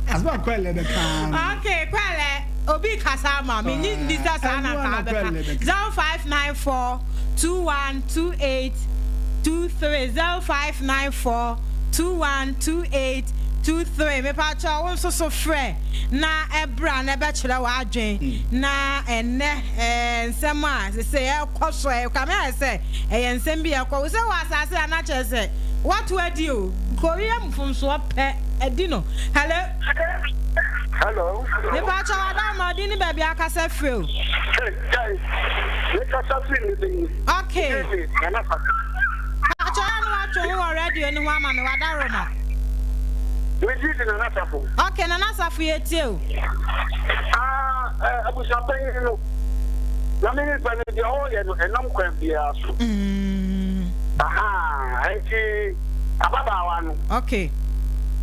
Speaker 4: asɛm a kwɛlɛ bɛka no.
Speaker 1: Okay kwɛlɛ obi kasa ama me nyi ndi sɛ saa na nka bɛka 0594 21 28 23 0594 21 28. 23 Mepakyɛw wo nso so frɛ na bra na bɛkyerɛ w'adwen na ɛnnɛ nsɛm a sesei ɛrekɔ so ɛkame ayɛ sɛ ɛyɛ nsɛm bi a ɛkɔ wo sɛ wɔ asase a na kyerɛ sɛ woato adi o Korea mfomsoɔ pɛ adi no Hello.
Speaker 5: Hello.
Speaker 1: Mepakyɛw Adamma ɔdin ne baabi akasa firi o.
Speaker 5: Hey, guys. Mekasa firi me bɛyi.
Speaker 1: Okay.
Speaker 5: Nana Fata.
Speaker 1: Pakyɛw ano atwe ho wɔ radio no ho ama me wadaroma.
Speaker 5: Megye di Nana Safo.
Speaker 1: Okay, Nana Safo yɛ tie o.
Speaker 5: Ah, eh, abusuapanyin no. Na me nipa no deɛ ɔreyɛ no ɛnam kwan biara so.
Speaker 1: Mm.
Speaker 5: Aha, nti ababaawa no.
Speaker 1: Okay.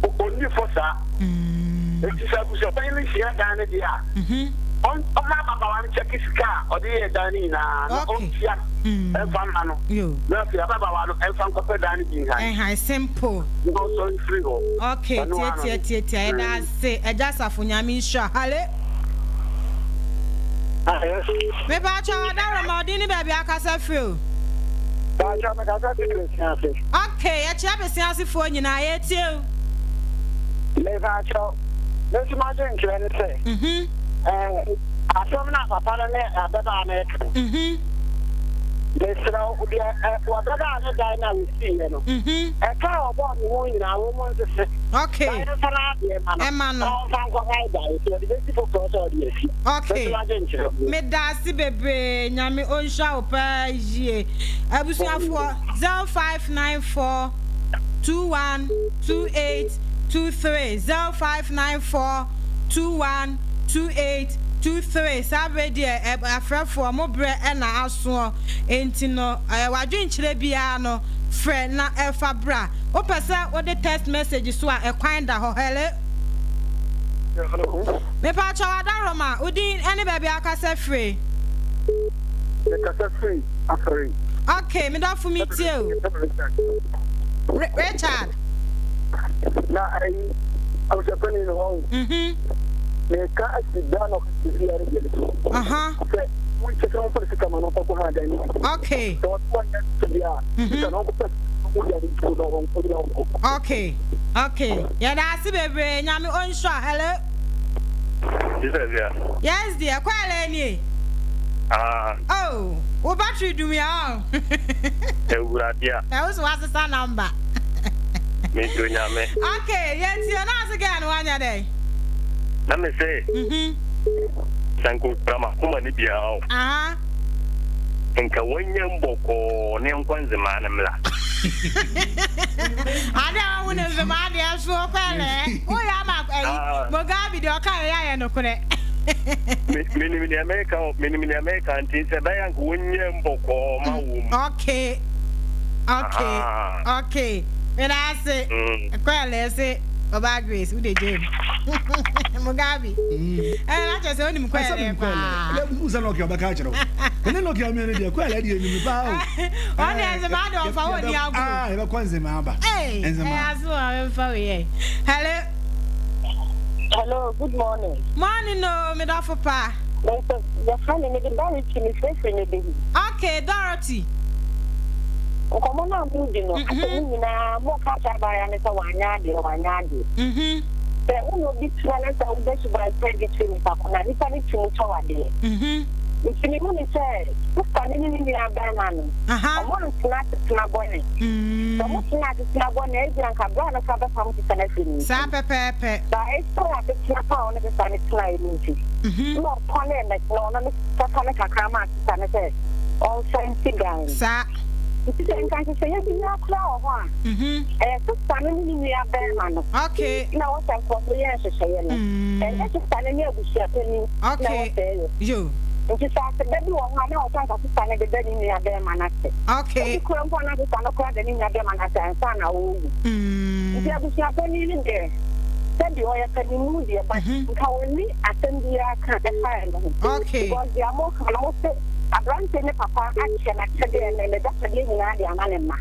Speaker 5: Onni fɔ saa.
Speaker 1: Mm.
Speaker 5: Nti sɛ abusuapanyin no hyia dan no deɛ a.
Speaker 1: Mhm.
Speaker 5: Ɔma ababaawa no kyɛke sika a ɔde yɛɛ dan no nyinaa na ɔntua ɛmfa mma no. Na afei ababaawa no ɛmfa nkɔpɛ dan no bi nhan.
Speaker 1: Nhan, simple.
Speaker 5: Na ɔnsɔre mfiri hɔ.
Speaker 1: Okay,
Speaker 5: Ɛno ara no.
Speaker 1: tiatia tiatia, yɛda ase Agya Asafo Nyame nhyira. Hale.
Speaker 5: Yes.
Speaker 1: Mepaakyɛw Adaworoma, ɔdin ne baabi akasa firi o.
Speaker 5: Paakyɛw mekasa firi Besiase.
Speaker 1: Okay, yɛkyea Besiase foɔ nyinaa, yɛtie o.
Speaker 5: Mepaakyɛw, me nso m'adwenkyerɛ ne sɛ, ɛɛ asɛm no a papa no ne ababaa no reka no, mesrɛ wo, deɛ wɔbɛbaa ne dan no a wɔsiiɛ no, ɛka a wɔbɔɔ ne ho nyinaa wɔn nsese.
Speaker 1: Okay.
Speaker 5: Na yɛmfa n'adeɛ ma no.
Speaker 1: Ɛma no.
Speaker 5: Na ɔmfa nkɔhae dan, sɛ ɔde bɛsi foforɔ sɛ ɔde asi.
Speaker 1: Okay.
Speaker 5: Me nso m'adwenkyerɛ nie.
Speaker 1: Medaase bebree, Nyame ɔnhyira wo paa yie. Abusuafoɔ, 0594 21 28 23 0594 21 28 23 Saa berɛ deɛ afrɛfoɔ mo berɛ na asoɔ enti no w'adwenkyerɛ biara no frɛ na fa bra. Wopɛ sɛ wode text message so a ɛkwan da hɔ. Hello.
Speaker 5: Hello.
Speaker 1: Mepaakyɛw Adaroma, wo din ne baabi a wokasa firi?
Speaker 5: Mekasa firi Afari.
Speaker 1: Okay, me dɔfo me tie o. Richard.
Speaker 5: Na ayi abusuapanin no hɔ.
Speaker 1: Mhm.
Speaker 5: Meka asi da na ɔkasa biara deɛ no so.
Speaker 1: Aha.
Speaker 5: Sɛ wonkyɛ sɛ wɔmfa no sika ma no ɔnkɔ ha dan no.
Speaker 1: Okay.
Speaker 5: Sɛ wɔte wɔnyɛ so deɛ a, sika no ɔnkɔpɛ
Speaker 1: Okay okay yɛda ase bebree nyame ɔnhyira hello.
Speaker 7: Jesus ya.
Speaker 1: Yes dear kwɛlɛ nie.
Speaker 7: Ah.
Speaker 1: Oh wo battery dum ya ɔn.
Speaker 7: Ewurade a.
Speaker 1: Ɛwo so wasesa number.
Speaker 7: Me do nyame.
Speaker 1: Okay yɛn tie na ase gɛn no wanya dɛ.
Speaker 7: Na me se.
Speaker 1: Mhm.
Speaker 7: Sɛ nka okura m'akoma no biara o.
Speaker 1: Aha.
Speaker 7: Nka wanya mu bɔkɔɔ ne nkɔ nzemaa no mmra.
Speaker 1: Ade a wahu ne nzemaa deɛ so pɛlɛ. Woyɛ ama ayi Mugabe deɛ ɔka yɛ ayɛ nokorɛ.
Speaker 7: Menim deɛ meka o, menim deɛ meka nti sɛ ɛbɛyɛ a nka wanya mu bɔkɔɔ ma wɔ mu.
Speaker 1: Okay, okay, okay. Meda ase. Kwɛlɛ se Ɔbaa Grace wode gye mu. Mugabe. Ɛna na kyerɛ sɛ wonim Kwɛlɛ paa.
Speaker 4: Ɛsɛ sɛ Nokia ɔbɛka akyerɛ wo. Ɛne Nokia mmienu deɛ Kwɛlɛ deɛ nim paa o.
Speaker 1: Ɔne Nzema deɛ ɔmfa wo ni agorɔ.
Speaker 4: Ah, yɛbɛkɔ Nzema aba.
Speaker 1: Nzema. Ɛyɛ aso a mɛmfa wo yɛ. Hello.
Speaker 6: Hello, good morning.
Speaker 1: Morning o, me dɔfo pa.
Speaker 6: Mese, yɛfrɛ me mede Dorothy mefirefiri me bɛhi.
Speaker 1: Okay, Dorothy.
Speaker 6: Nkɔmmɔ no a modi no, asɛ mo nyinaa moka akyerɛ abaayewa no sɛ wanyɛ adeɛ, wanyɛ adeɛ. Sɛ wo ne obi tena na sɛ woda suban pa adi kyerɛ nipa ko no a, nipa no tumi tɔ wo adeɛ. Nti mehu ne sɛ sista no ne ne nua barima no, ɔmo antena asetena bɔne. Sɛ ɔmo tena asetena bɔne a, ebia anka bere a no koraa bɛpam sista no afiri ne nkyɛn.
Speaker 1: Saa pɛpɛɛpɛ.
Speaker 6: Ba esiane asetena pa a ɔne sista no tenaeɛ no nti, na ɔpɔnee no na ɔno ne papa no kakra maa sista no sɛ ɔmfa nsi dan no.
Speaker 1: Saa.
Speaker 6: Nti sɛ nka nhyehyɛeɛ biara koraa wɔ hɔ a, ɛyɛ sista no ne ne nua barima no na ɛwɔ sɛ nka wɔyɛ nhyehyɛeɛ no. Ɛnyɛ sista no ne abusuapanin na ɛwɔ sɛ ɛyɛ. Nti sɛ aseda bi wɔ hɔ a, na ɛwɔ sɛ anka sista no de da ne nua barima no ase. Ebi koraa mpo a na sista no koraa da ne nua barima no ase ansa na ɔrewu. Nti abusuapanin no deɛ, sɛdeɛ ɔyɛ panin deɛ, but nka ɔnni asɛm biara ka ɛfa ɛno ho. Because deɛ moka no, mose aberanteɛ ne papa akyɛ n'akyɛdeɛ ne n'agyapadeɛ nyinaa de ama ne mma.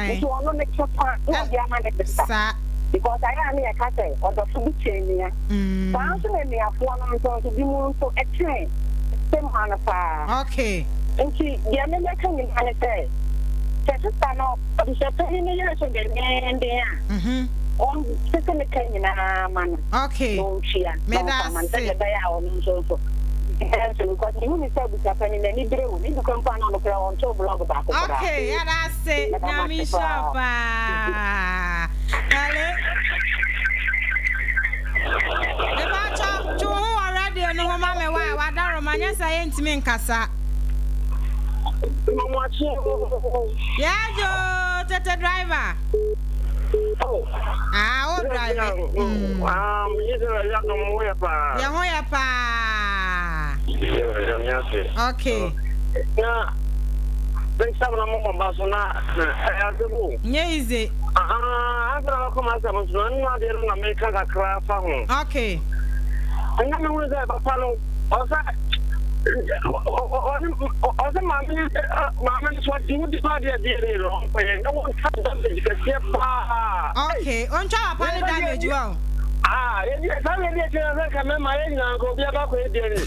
Speaker 6: Nti ɔno ne kyɛfa na ɔde ama ne sista. Because ayɛ a na yɛka sɛ ɔdɔfo bi kyɛn nua. Saa nso na anuafoɔ no nso nso binom nso kyɛn se mma no paa. Nti deɛ me mɛka nyinaa ne sɛ, sɛ sista no abusuapanin no yere so dendeenden a, Ɔntete ne ka nyinaa ma no
Speaker 1: Okay.
Speaker 6: na ɔntua na
Speaker 1: Meda
Speaker 6: ɔmfa ma no
Speaker 1: ase.
Speaker 6: sɛdeɛ ɛbɛyɛ a ɔno nso nso nso because mehu ne sɛ abusuapanin n'ani bere wo ne bi kora mpo a na ɔno koraa ɔntoo blog baako koraa.
Speaker 1: Okay, yɛda ase.
Speaker 6: Meda mo
Speaker 1: Nyame
Speaker 6: ase
Speaker 1: nhyira wo
Speaker 6: paa.
Speaker 1: paa. Hello. Mepakyɛ twe wo ho wɔ radio no ho ma me wa wadaroma nyɛ sɛ yɛntumi nkasa. Yɛadwo tete driver. Ah, wo drive. Yɛ ho yɛ paa. Okay.
Speaker 5: Na bɛsam na mɔmɔ ba so na ɛyɛ asɛm o.
Speaker 1: Nyɛ easy.
Speaker 5: Ansa na bɛkɔ m'asɛm so no, ɛno adeɛ no na meka kakra fa ho.
Speaker 1: Okay.
Speaker 5: Ɛna mehunu sɛ papa no ɔsɛ ɔsɛ maame maame no so ɔde wo di pa adeɛ deɛ ne no ɔmpɛyɛ na wɔntwa damage kɛseɛ paa.
Speaker 1: Okay, ɔntwa papa no damage wa o.
Speaker 5: Ah, yɛdi saa yɛdi akyi na sɛ nka mɛma yɛ nyinaa nka obi aba kɔ yɛ deɛ ne.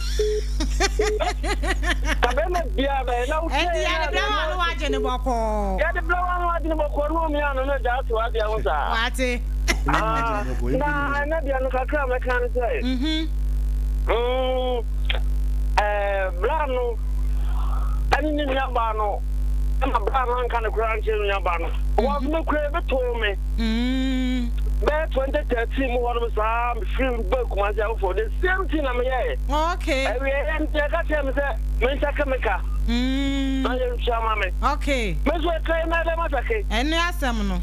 Speaker 5: Ka bɛrima biara bɛyɛ na wotie
Speaker 1: Ɛnti yɛde brɛ wa no wagye ne bɔkɔɔ.
Speaker 5: Yɛde brɛ wa no wagye ne bɔkɔɔ no omia no na gya ato adeɛ ho saa.
Speaker 1: Wate.
Speaker 5: Ah, na ɛnɛ deɛ no kakra a mɛka ne sɛ.
Speaker 1: Mhm.
Speaker 5: Mm, eh, bra no ɛne ne nuabaa no ɛma bra no anka ne koraa nkyerɛ ne nuabaa no. Wɔn nso me koraa ebetoo me.
Speaker 1: Mm.
Speaker 5: Bɛyɛ 2013 mu hɔ nom saa mefiri baa Kumasi afoforɔ the same thing na meyɛɛ.
Speaker 1: Okay.
Speaker 5: Awieɛ nti ɛka kyerɛ me sɛ menkyɛke me ka.
Speaker 1: Mm.
Speaker 5: Na yɛntua ma me.
Speaker 1: Okay.
Speaker 5: Me nso ɛka yi mɛdɛ masake.
Speaker 1: Ɛne asɛm no.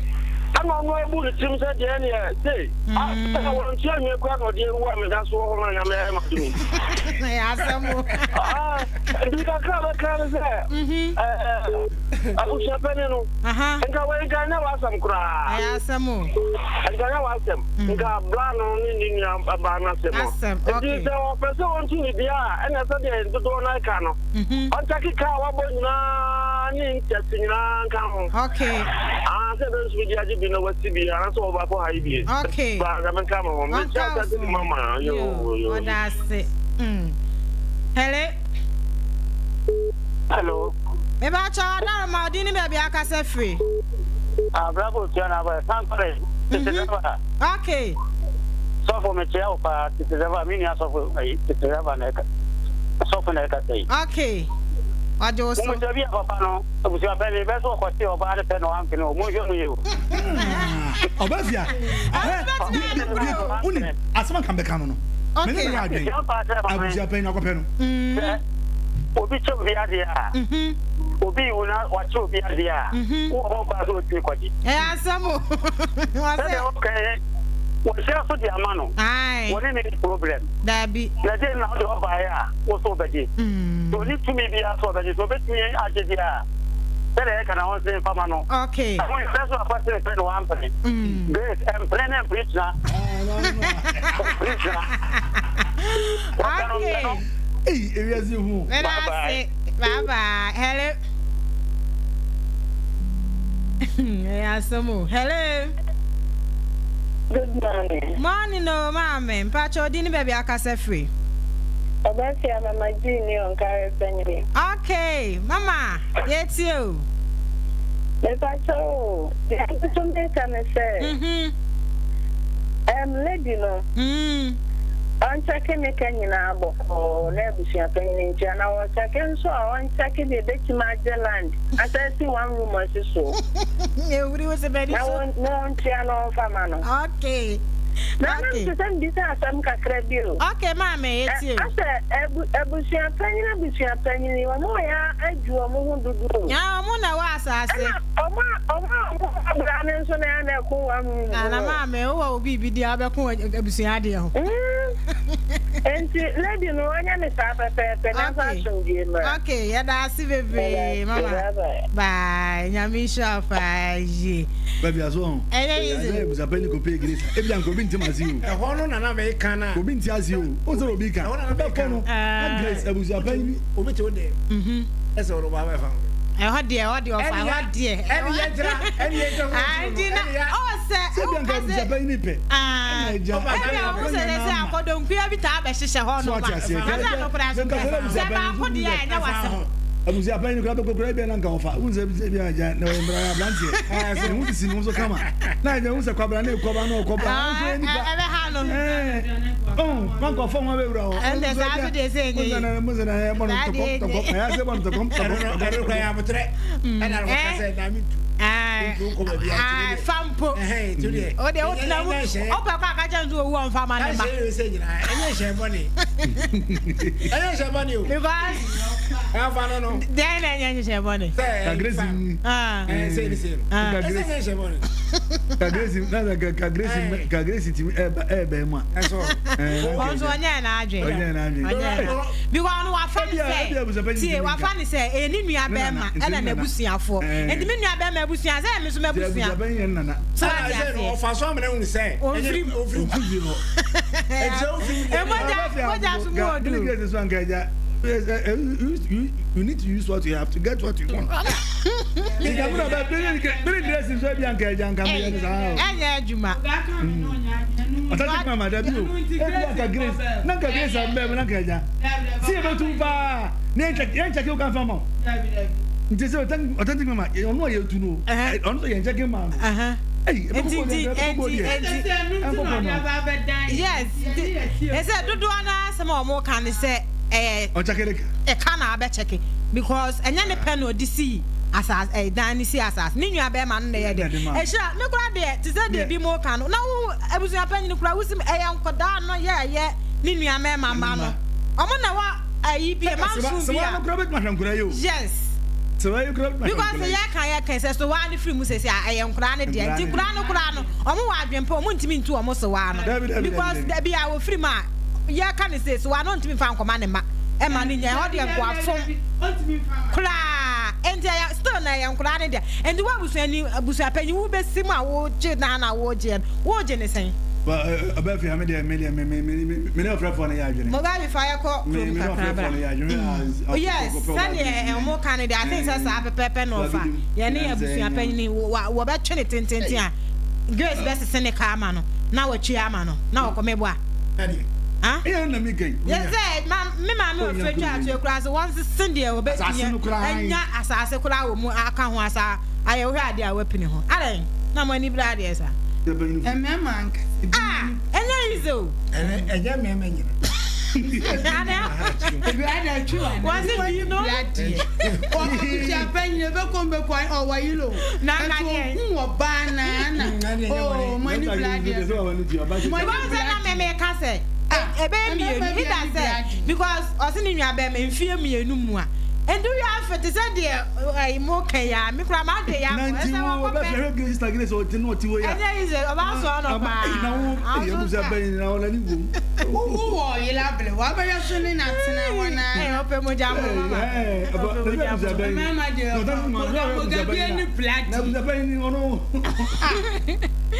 Speaker 5: Ɛna ɔno abu ne tirim sɛ deɛ neɛ sei.
Speaker 1: Mm.
Speaker 5: Asɛ wɔntua nwie koraa na ɔde awu a meda so wɔ hɔ no Nyame ayɛ m'adom.
Speaker 1: Ɛyɛ asɛm o.
Speaker 5: Ah, nti kakra a bɛka ne sɛ
Speaker 1: Mhm.
Speaker 5: ɛɛ abusuapɛni no
Speaker 1: Aha.
Speaker 5: nka wei nka nyɛ w'asɛm koraa.
Speaker 1: Ɛyɛ asɛm o.
Speaker 5: Nka nyɛ w'asɛm. Nka bra no ne ne nua baa no asɛm.
Speaker 1: Asɛm,
Speaker 5: Nti
Speaker 1: okay.
Speaker 5: sɛ ɔpɛ sɛ ɔntu ne deɛ a ɛna sɛdeɛ dodoɔ no aka no.
Speaker 1: Mhm.
Speaker 5: Ɔnkyɛke kaa a wabɔ nyinaa ne nkyɛse nyinaa nka ho.
Speaker 1: Okay.
Speaker 5: Ah, sɛ bɛ nso bi agye bi na wasi bi anaasɛ wɔba kɔ ha yi bi.
Speaker 1: Okay.
Speaker 5: Ba na menka me ho.
Speaker 1: Ɔnka
Speaker 5: Mekyia
Speaker 1: wo
Speaker 5: sɛ
Speaker 1: so.
Speaker 5: de mama. Yo
Speaker 1: Yo,
Speaker 5: yo.
Speaker 1: ɔda ase. Mm. Hello.
Speaker 5: Hello.
Speaker 1: Mebakyɛ ɔdaroma ɔdin ne baabi akasa firi.
Speaker 5: Ah, bravo tia na ba. Sankore. Tete driver.
Speaker 1: Okay.
Speaker 5: Sɔfo mekyia wo paa. Tete driver me nua sɔfo ayi tete driver na ɛka. Sɔfo na ɛka sɛ yi.
Speaker 1: Okay. Ɔgye wo so.
Speaker 5: Mo sɛ bi a papa no abusua pɛ ne bɛ so ɔkɔte ɔbaa ne pɛ na wampene o. Mo nhwɛ mu yie o.
Speaker 4: Ɔbɛfia. Woni asɛm anka bɛka no no.
Speaker 1: Okay.
Speaker 4: Mene meyɛ adwen. Abusua pɛn akɔpɛ no.
Speaker 5: Sɛ obi kyɛ obi adeɛ a, obi wu na wakyɛ obi adeɛ a, wowɔ hɔ kwan sɛ wotumi kɔgye.
Speaker 1: Ɛyɛ asɛm o.
Speaker 5: Sɛdeɛ wɔka yi, wɔhyɛ so de ama no.
Speaker 1: Aye.
Speaker 5: Wɔne ne nni problem.
Speaker 1: Daabi.
Speaker 5: Na deɛ na wode ɔbaeɛ a, wo so wobɛgye. Sɛ ɔni tumi biara sɛ ɔbɛgye, sɛ ɔbɛtumi agye deɛ a, sɛdeɛ yɛka na wɔnse mfa ma no.
Speaker 1: Okay.
Speaker 5: Ɛho yɛ sɛ so akɔte ne pɛ na wampene. Grace, ɛmpene ne mpene gyina. Mpene gyina. Wɔpɛ no mpɛ no.
Speaker 1: Okay.
Speaker 4: Ei, ewiase hu.
Speaker 1: Meda
Speaker 5: Bye bye.
Speaker 1: ase. Bye bye. Hello. Ɛyɛ asɛm o. Hello.
Speaker 6: Good morning.
Speaker 1: Morning o maame. Mpakyɛ odi ne baabi akasa firi.
Speaker 6: Ɔbɛfia Mama G ni Ɔnkare Panyini.
Speaker 1: Okay, mama, yɛtie o.
Speaker 6: Mepakyɛ o, deɛ nso meka ne sɛ, lady no, ɔnkyɛke ne ka nyinaa bɔkɔɔ na abusua panyin ntua na wɔkyɛke nso a ɔnkyɛke deɛ ebɛtumi agye land asa asi one room asi so.
Speaker 1: Ewuri wo sɛ bɛni
Speaker 6: Na
Speaker 1: so.
Speaker 6: wɔn na ɔntua na ɔmfa ma no.
Speaker 1: Okay.
Speaker 6: Na na
Speaker 1: Okay.
Speaker 6: mepɛ sɛ mbisa asɛm kakra bi o.
Speaker 1: Okay, maame, yɛtie o.
Speaker 6: Asɛ abusua panyin abusua panyin yi, wɔn yɛ adu wɔn ho dodo o.
Speaker 1: Ya ɔmo na ɛwɔ asase.
Speaker 6: Ɛna ɔmo a ɔmo abra ne nso na ɛna ɛko wɔn mu.
Speaker 1: Na na maame, wowɔ obi bi di a wobɛko abusua adeɛ ho.
Speaker 6: Nti lady no ɔnyɛ ne saa pɛpɛɛpɛ na fa
Speaker 1: Okay.
Speaker 6: asomdwie mmra.
Speaker 1: Okay, yɛda ase bebree, mama.
Speaker 6: Bye bye.
Speaker 1: Bye. Nyame nhyira wo paa yie.
Speaker 4: Baabi aso ho.
Speaker 1: Ɛyɛ easy.
Speaker 4: Ɛyɛ abusua pɛn kɔpɛ Grace. Ebi anka obi nti ma se o.
Speaker 2: Ɛhɔ no nana mɛka na.
Speaker 4: Obi nti ase o. O sɛ obi ka.
Speaker 2: Ɛhɔ nana mɛka
Speaker 4: Bɛkɔ no. Na Grace abusua pɛn bi.
Speaker 2: Obi te wo dɛm. Ɛsɛ ɔno ba bɛfa ho.
Speaker 1: Ɛhɔ deɛ, ɛhɔ deɛ ɔfa, ɛhɔ deɛ.
Speaker 2: Ɛne yɛ gyina, ɛne yɛ gyina.
Speaker 1: Ah, nti na ɔ sɛ
Speaker 4: Sɛ ebi anka
Speaker 1: woka
Speaker 4: abusua
Speaker 1: sɛ
Speaker 4: pɛn ni pɛ.
Speaker 1: Ah,
Speaker 4: Ɛna agya.
Speaker 1: ebi a ɔmo sɛ sɛ akɔdɔnkuya bi taa bɛhyehyɛ hɔ
Speaker 4: So
Speaker 1: nom
Speaker 4: ate
Speaker 1: a
Speaker 4: aseɛ.
Speaker 1: na sɛ nokora so
Speaker 4: Nka sɛ
Speaker 1: sɛ
Speaker 4: abusua pɛn
Speaker 1: baako deɛ a ɛnyɛ w'asɛm.
Speaker 4: Abusua panyin koraa bɛkɔ koraa ebia na nka ɔfa. Wohu sɛ ebia agya na ɔyɛ mmara aberanteɛ. Ne ho sisi ne ho so kama. Na agya hu sɛ kwabena ne kɔba na ɔkɔba. Nso yɛ nipa.
Speaker 1: Ɛbɛha no.
Speaker 4: Ɛɛ. Na nka ɔfa ho abɛwura hɔ.
Speaker 1: Ɛnna saa so deɛ sɛ ɛnyɛ yi.
Speaker 4: Mo sɛ na ɛbɔ no tɔkɔm tɔkɔm. Ɛyɛ ase bɔ no tɔkɔm tɔkɔm.
Speaker 2: Ɛno kora yɛ abotrɛ. Ɛna no kɔka sɛ na mentu.
Speaker 1: Fa mpo. O deɛ wotena mu. Wopɛ kɔ aka kyɛn so owu ɔmfa ma ne ma.
Speaker 2: Ɛnyɛ hyɛ bɔne. Ɛnyɛ hyɛ bɔne o.
Speaker 1: Because.
Speaker 2: Ɛnfa no no.
Speaker 1: Dɛn na ɛnyɛ nhyehyɛ bɔne?
Speaker 4: Kagresi ni.
Speaker 2: Ɛn sɛ ni sɛ no. Ɛsɛ nyɛ nhyehyɛ bɔne.
Speaker 4: Kagresi na kagresi kagresi ti ɛɛba ɛɛbɛn mu a.
Speaker 2: Ɛsɔ.
Speaker 1: Ɔnso ɔnyɛ n'adwene.
Speaker 4: Ɔnyɛ n'adwene.
Speaker 1: Ɔnyɛ n'adwene. Because ɔno wafa ne sɛ tie wafa ne sɛ ɛyɛ ne nua bɛrima ɛna n'abusuafoɔ. Nti me nua bɛrima abusua sɛ ɛmi nso m'abusua.
Speaker 2: Sɛ ɔte aseɛ. Ɔfa so amena hunu sɛ.
Speaker 1: Ɔnfiri mu.
Speaker 2: Ɔnfiri mu.
Speaker 1: Mogya mogya so mu odu.
Speaker 4: You need to use what you have to get what you want.
Speaker 1: Ɛnyɛ adwuma.
Speaker 4: Ɔtati mama dabi o. Ebi anka Grace na nka Grace abɛn mu na nka ɛgya. Si ebe tu paa na yɛn kyɛkɛ o kan fa ma o. Nti sɛ authentic mama ɔno a yɛ tu no ɔno sɛ yɛn kyɛkɛ ma no.
Speaker 1: Nti nti nti nti yes ɛsɛ dodoɔ no asɛm a wɔn ka ne sɛ ɛyɛ ɛka na abɛkyɛke because ɛnyɛ ne pɛ na ɔde sii asase ɛyɛ dan ne si asase ne nua bɛrima no na ɛyɛ dɛ ɛhyira me kora deɛ te sɛ deɛ bi mo ka no na wo abusua panyin kora wosim ɛyɛ nkɔdaa no yɛ ɛyɛ ne nua mɛrima mma no ɔmo na wɔ ayi bi ɛma nso bi a yes because yɛ ka yɛ ka sɛ so waa ne firi mu sɛsi a ɛyɛ nkoraa ne deɛ nti nkoraa no koraa no ɔmo wɔ adwempa ɔmo ntumi ntu ɔmo so waa no because dabi a wɔfiri mu a yɛ ka ne sɛ so waa no ntumi nfa nkɔma ne ma ɛma ne nya ɛhɔ deɛ nkoa fom koraa nti ɛyɛ still na ɛyɛ nkoraa ne deɛ nti wo abusua ni abusua panyin wo bɛsi mu a wogye na na wogye no wogye ne sɛn.
Speaker 4: Ɔbɛ fi ame deɛ me deɛ me me me me ne ɔfrɛfoɔ no yɛ adwene.
Speaker 1: Mo ba bi fa yɛ kɔ kurom kakra bra. Yes, sɛdeɛ ɔmo ka no deɛ I think sɛ saa pɛpɛɛpɛ na ɔfa yɛne abusua panyin wɔbɛtwe ne tententen a Grace bɛsese ne ka ama no na watwi ama no na ɔkɔ meboa.
Speaker 4: Ah? Ɛyɛ na mi kɛn.
Speaker 1: Yɛ sɛ ma me maame wɔ fɛ twa ato ekura so wɔn sese deɛ wɔbɛtumi anya asase koraa wɔ mu aka ho asa ayɛ wohwɛ adeɛ a wapini ho adɛn na mo ani bere adeɛ sa.
Speaker 3: Mmarima ankasa bi.
Speaker 1: Ah, ɛnyɛ easy o.
Speaker 2: Ɛnyɛ mmarima nyina.
Speaker 1: Wɔsi bi no.
Speaker 3: Ɔbusua panyin ebɛkɔ mbɛkɔ ɔwɔ yilo. Ɛtu ohun ɔbaa naa na. Oo mo ani bere adeɛ.
Speaker 1: Mo ani bere adeɛ. Na mɛmɛ ka sɛ ɛbɛyɛ mmienu either sɛ because ɔsi ne nua bɛrima mfie mmienu mu a. Nti woyɛ afe te sɛ deɛ ɛyi mo ka yi a me kura ma de ya kɔ ɛsɛ wɔn kɔ pɛ.
Speaker 4: Ɛhwɛ Grace sister Grace ɔte na ɔte wɔ yi a.
Speaker 1: Ɛnyɛ yi sɛ ɔba sɔ ɔnɔ paa.
Speaker 4: Na wo ɛyɛ musa bɛyin na ɔna ni wom.
Speaker 3: Wo wɔ ɔyere abere wabɛyɛ so ne na tena hɔ na.
Speaker 1: Ɛyɛ ɔpɛ mo gya mo mama.
Speaker 4: Ɔpɛ mo gya mo.
Speaker 3: Mmarima deɛ ɔga bi ani bladi.
Speaker 4: Na musa bɛyin ni ɔno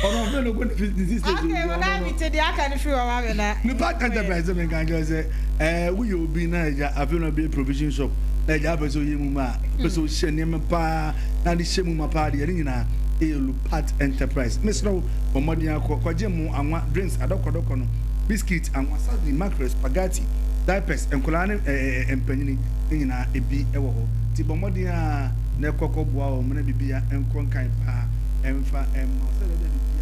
Speaker 4: ɔno ɔfɛ no ko ne sister.
Speaker 1: Okay, mo na mi te deɛ aka ne firi wɔn ma mi na.
Speaker 4: Nipa enterprise mi nka nkyɛn sɛ ɛɛ woyɛ obi na ɛgya afei na ɔbɛyɛ provision shop na ɛgya apɛ sɛ ɔyɛ mu ma a pɛ sɛ ɔhyɛ nneɛma paa na ade hyɛ mu ma paa deɛ ne nyinaa ɛyɛ Lupat Enterprise. Mesrɛ wo bɔ mmɔden akɔ kɔgye mo anwa, drinks, adɔkɔdɔkɔ no, biscuit, anwa, sardine, mackerel, spaghetti, diapers, nkwadaa ne ɛɛ mpanyini ne nyinaa ebi wɔ hɔ. Nti bɔ mmɔden a na ɛkɔ kɔ boa wɔn na biribiara nkɔ nkan paa ɛmfa mma wo sɛdeɛ ɛbɛyɛ a biribiara.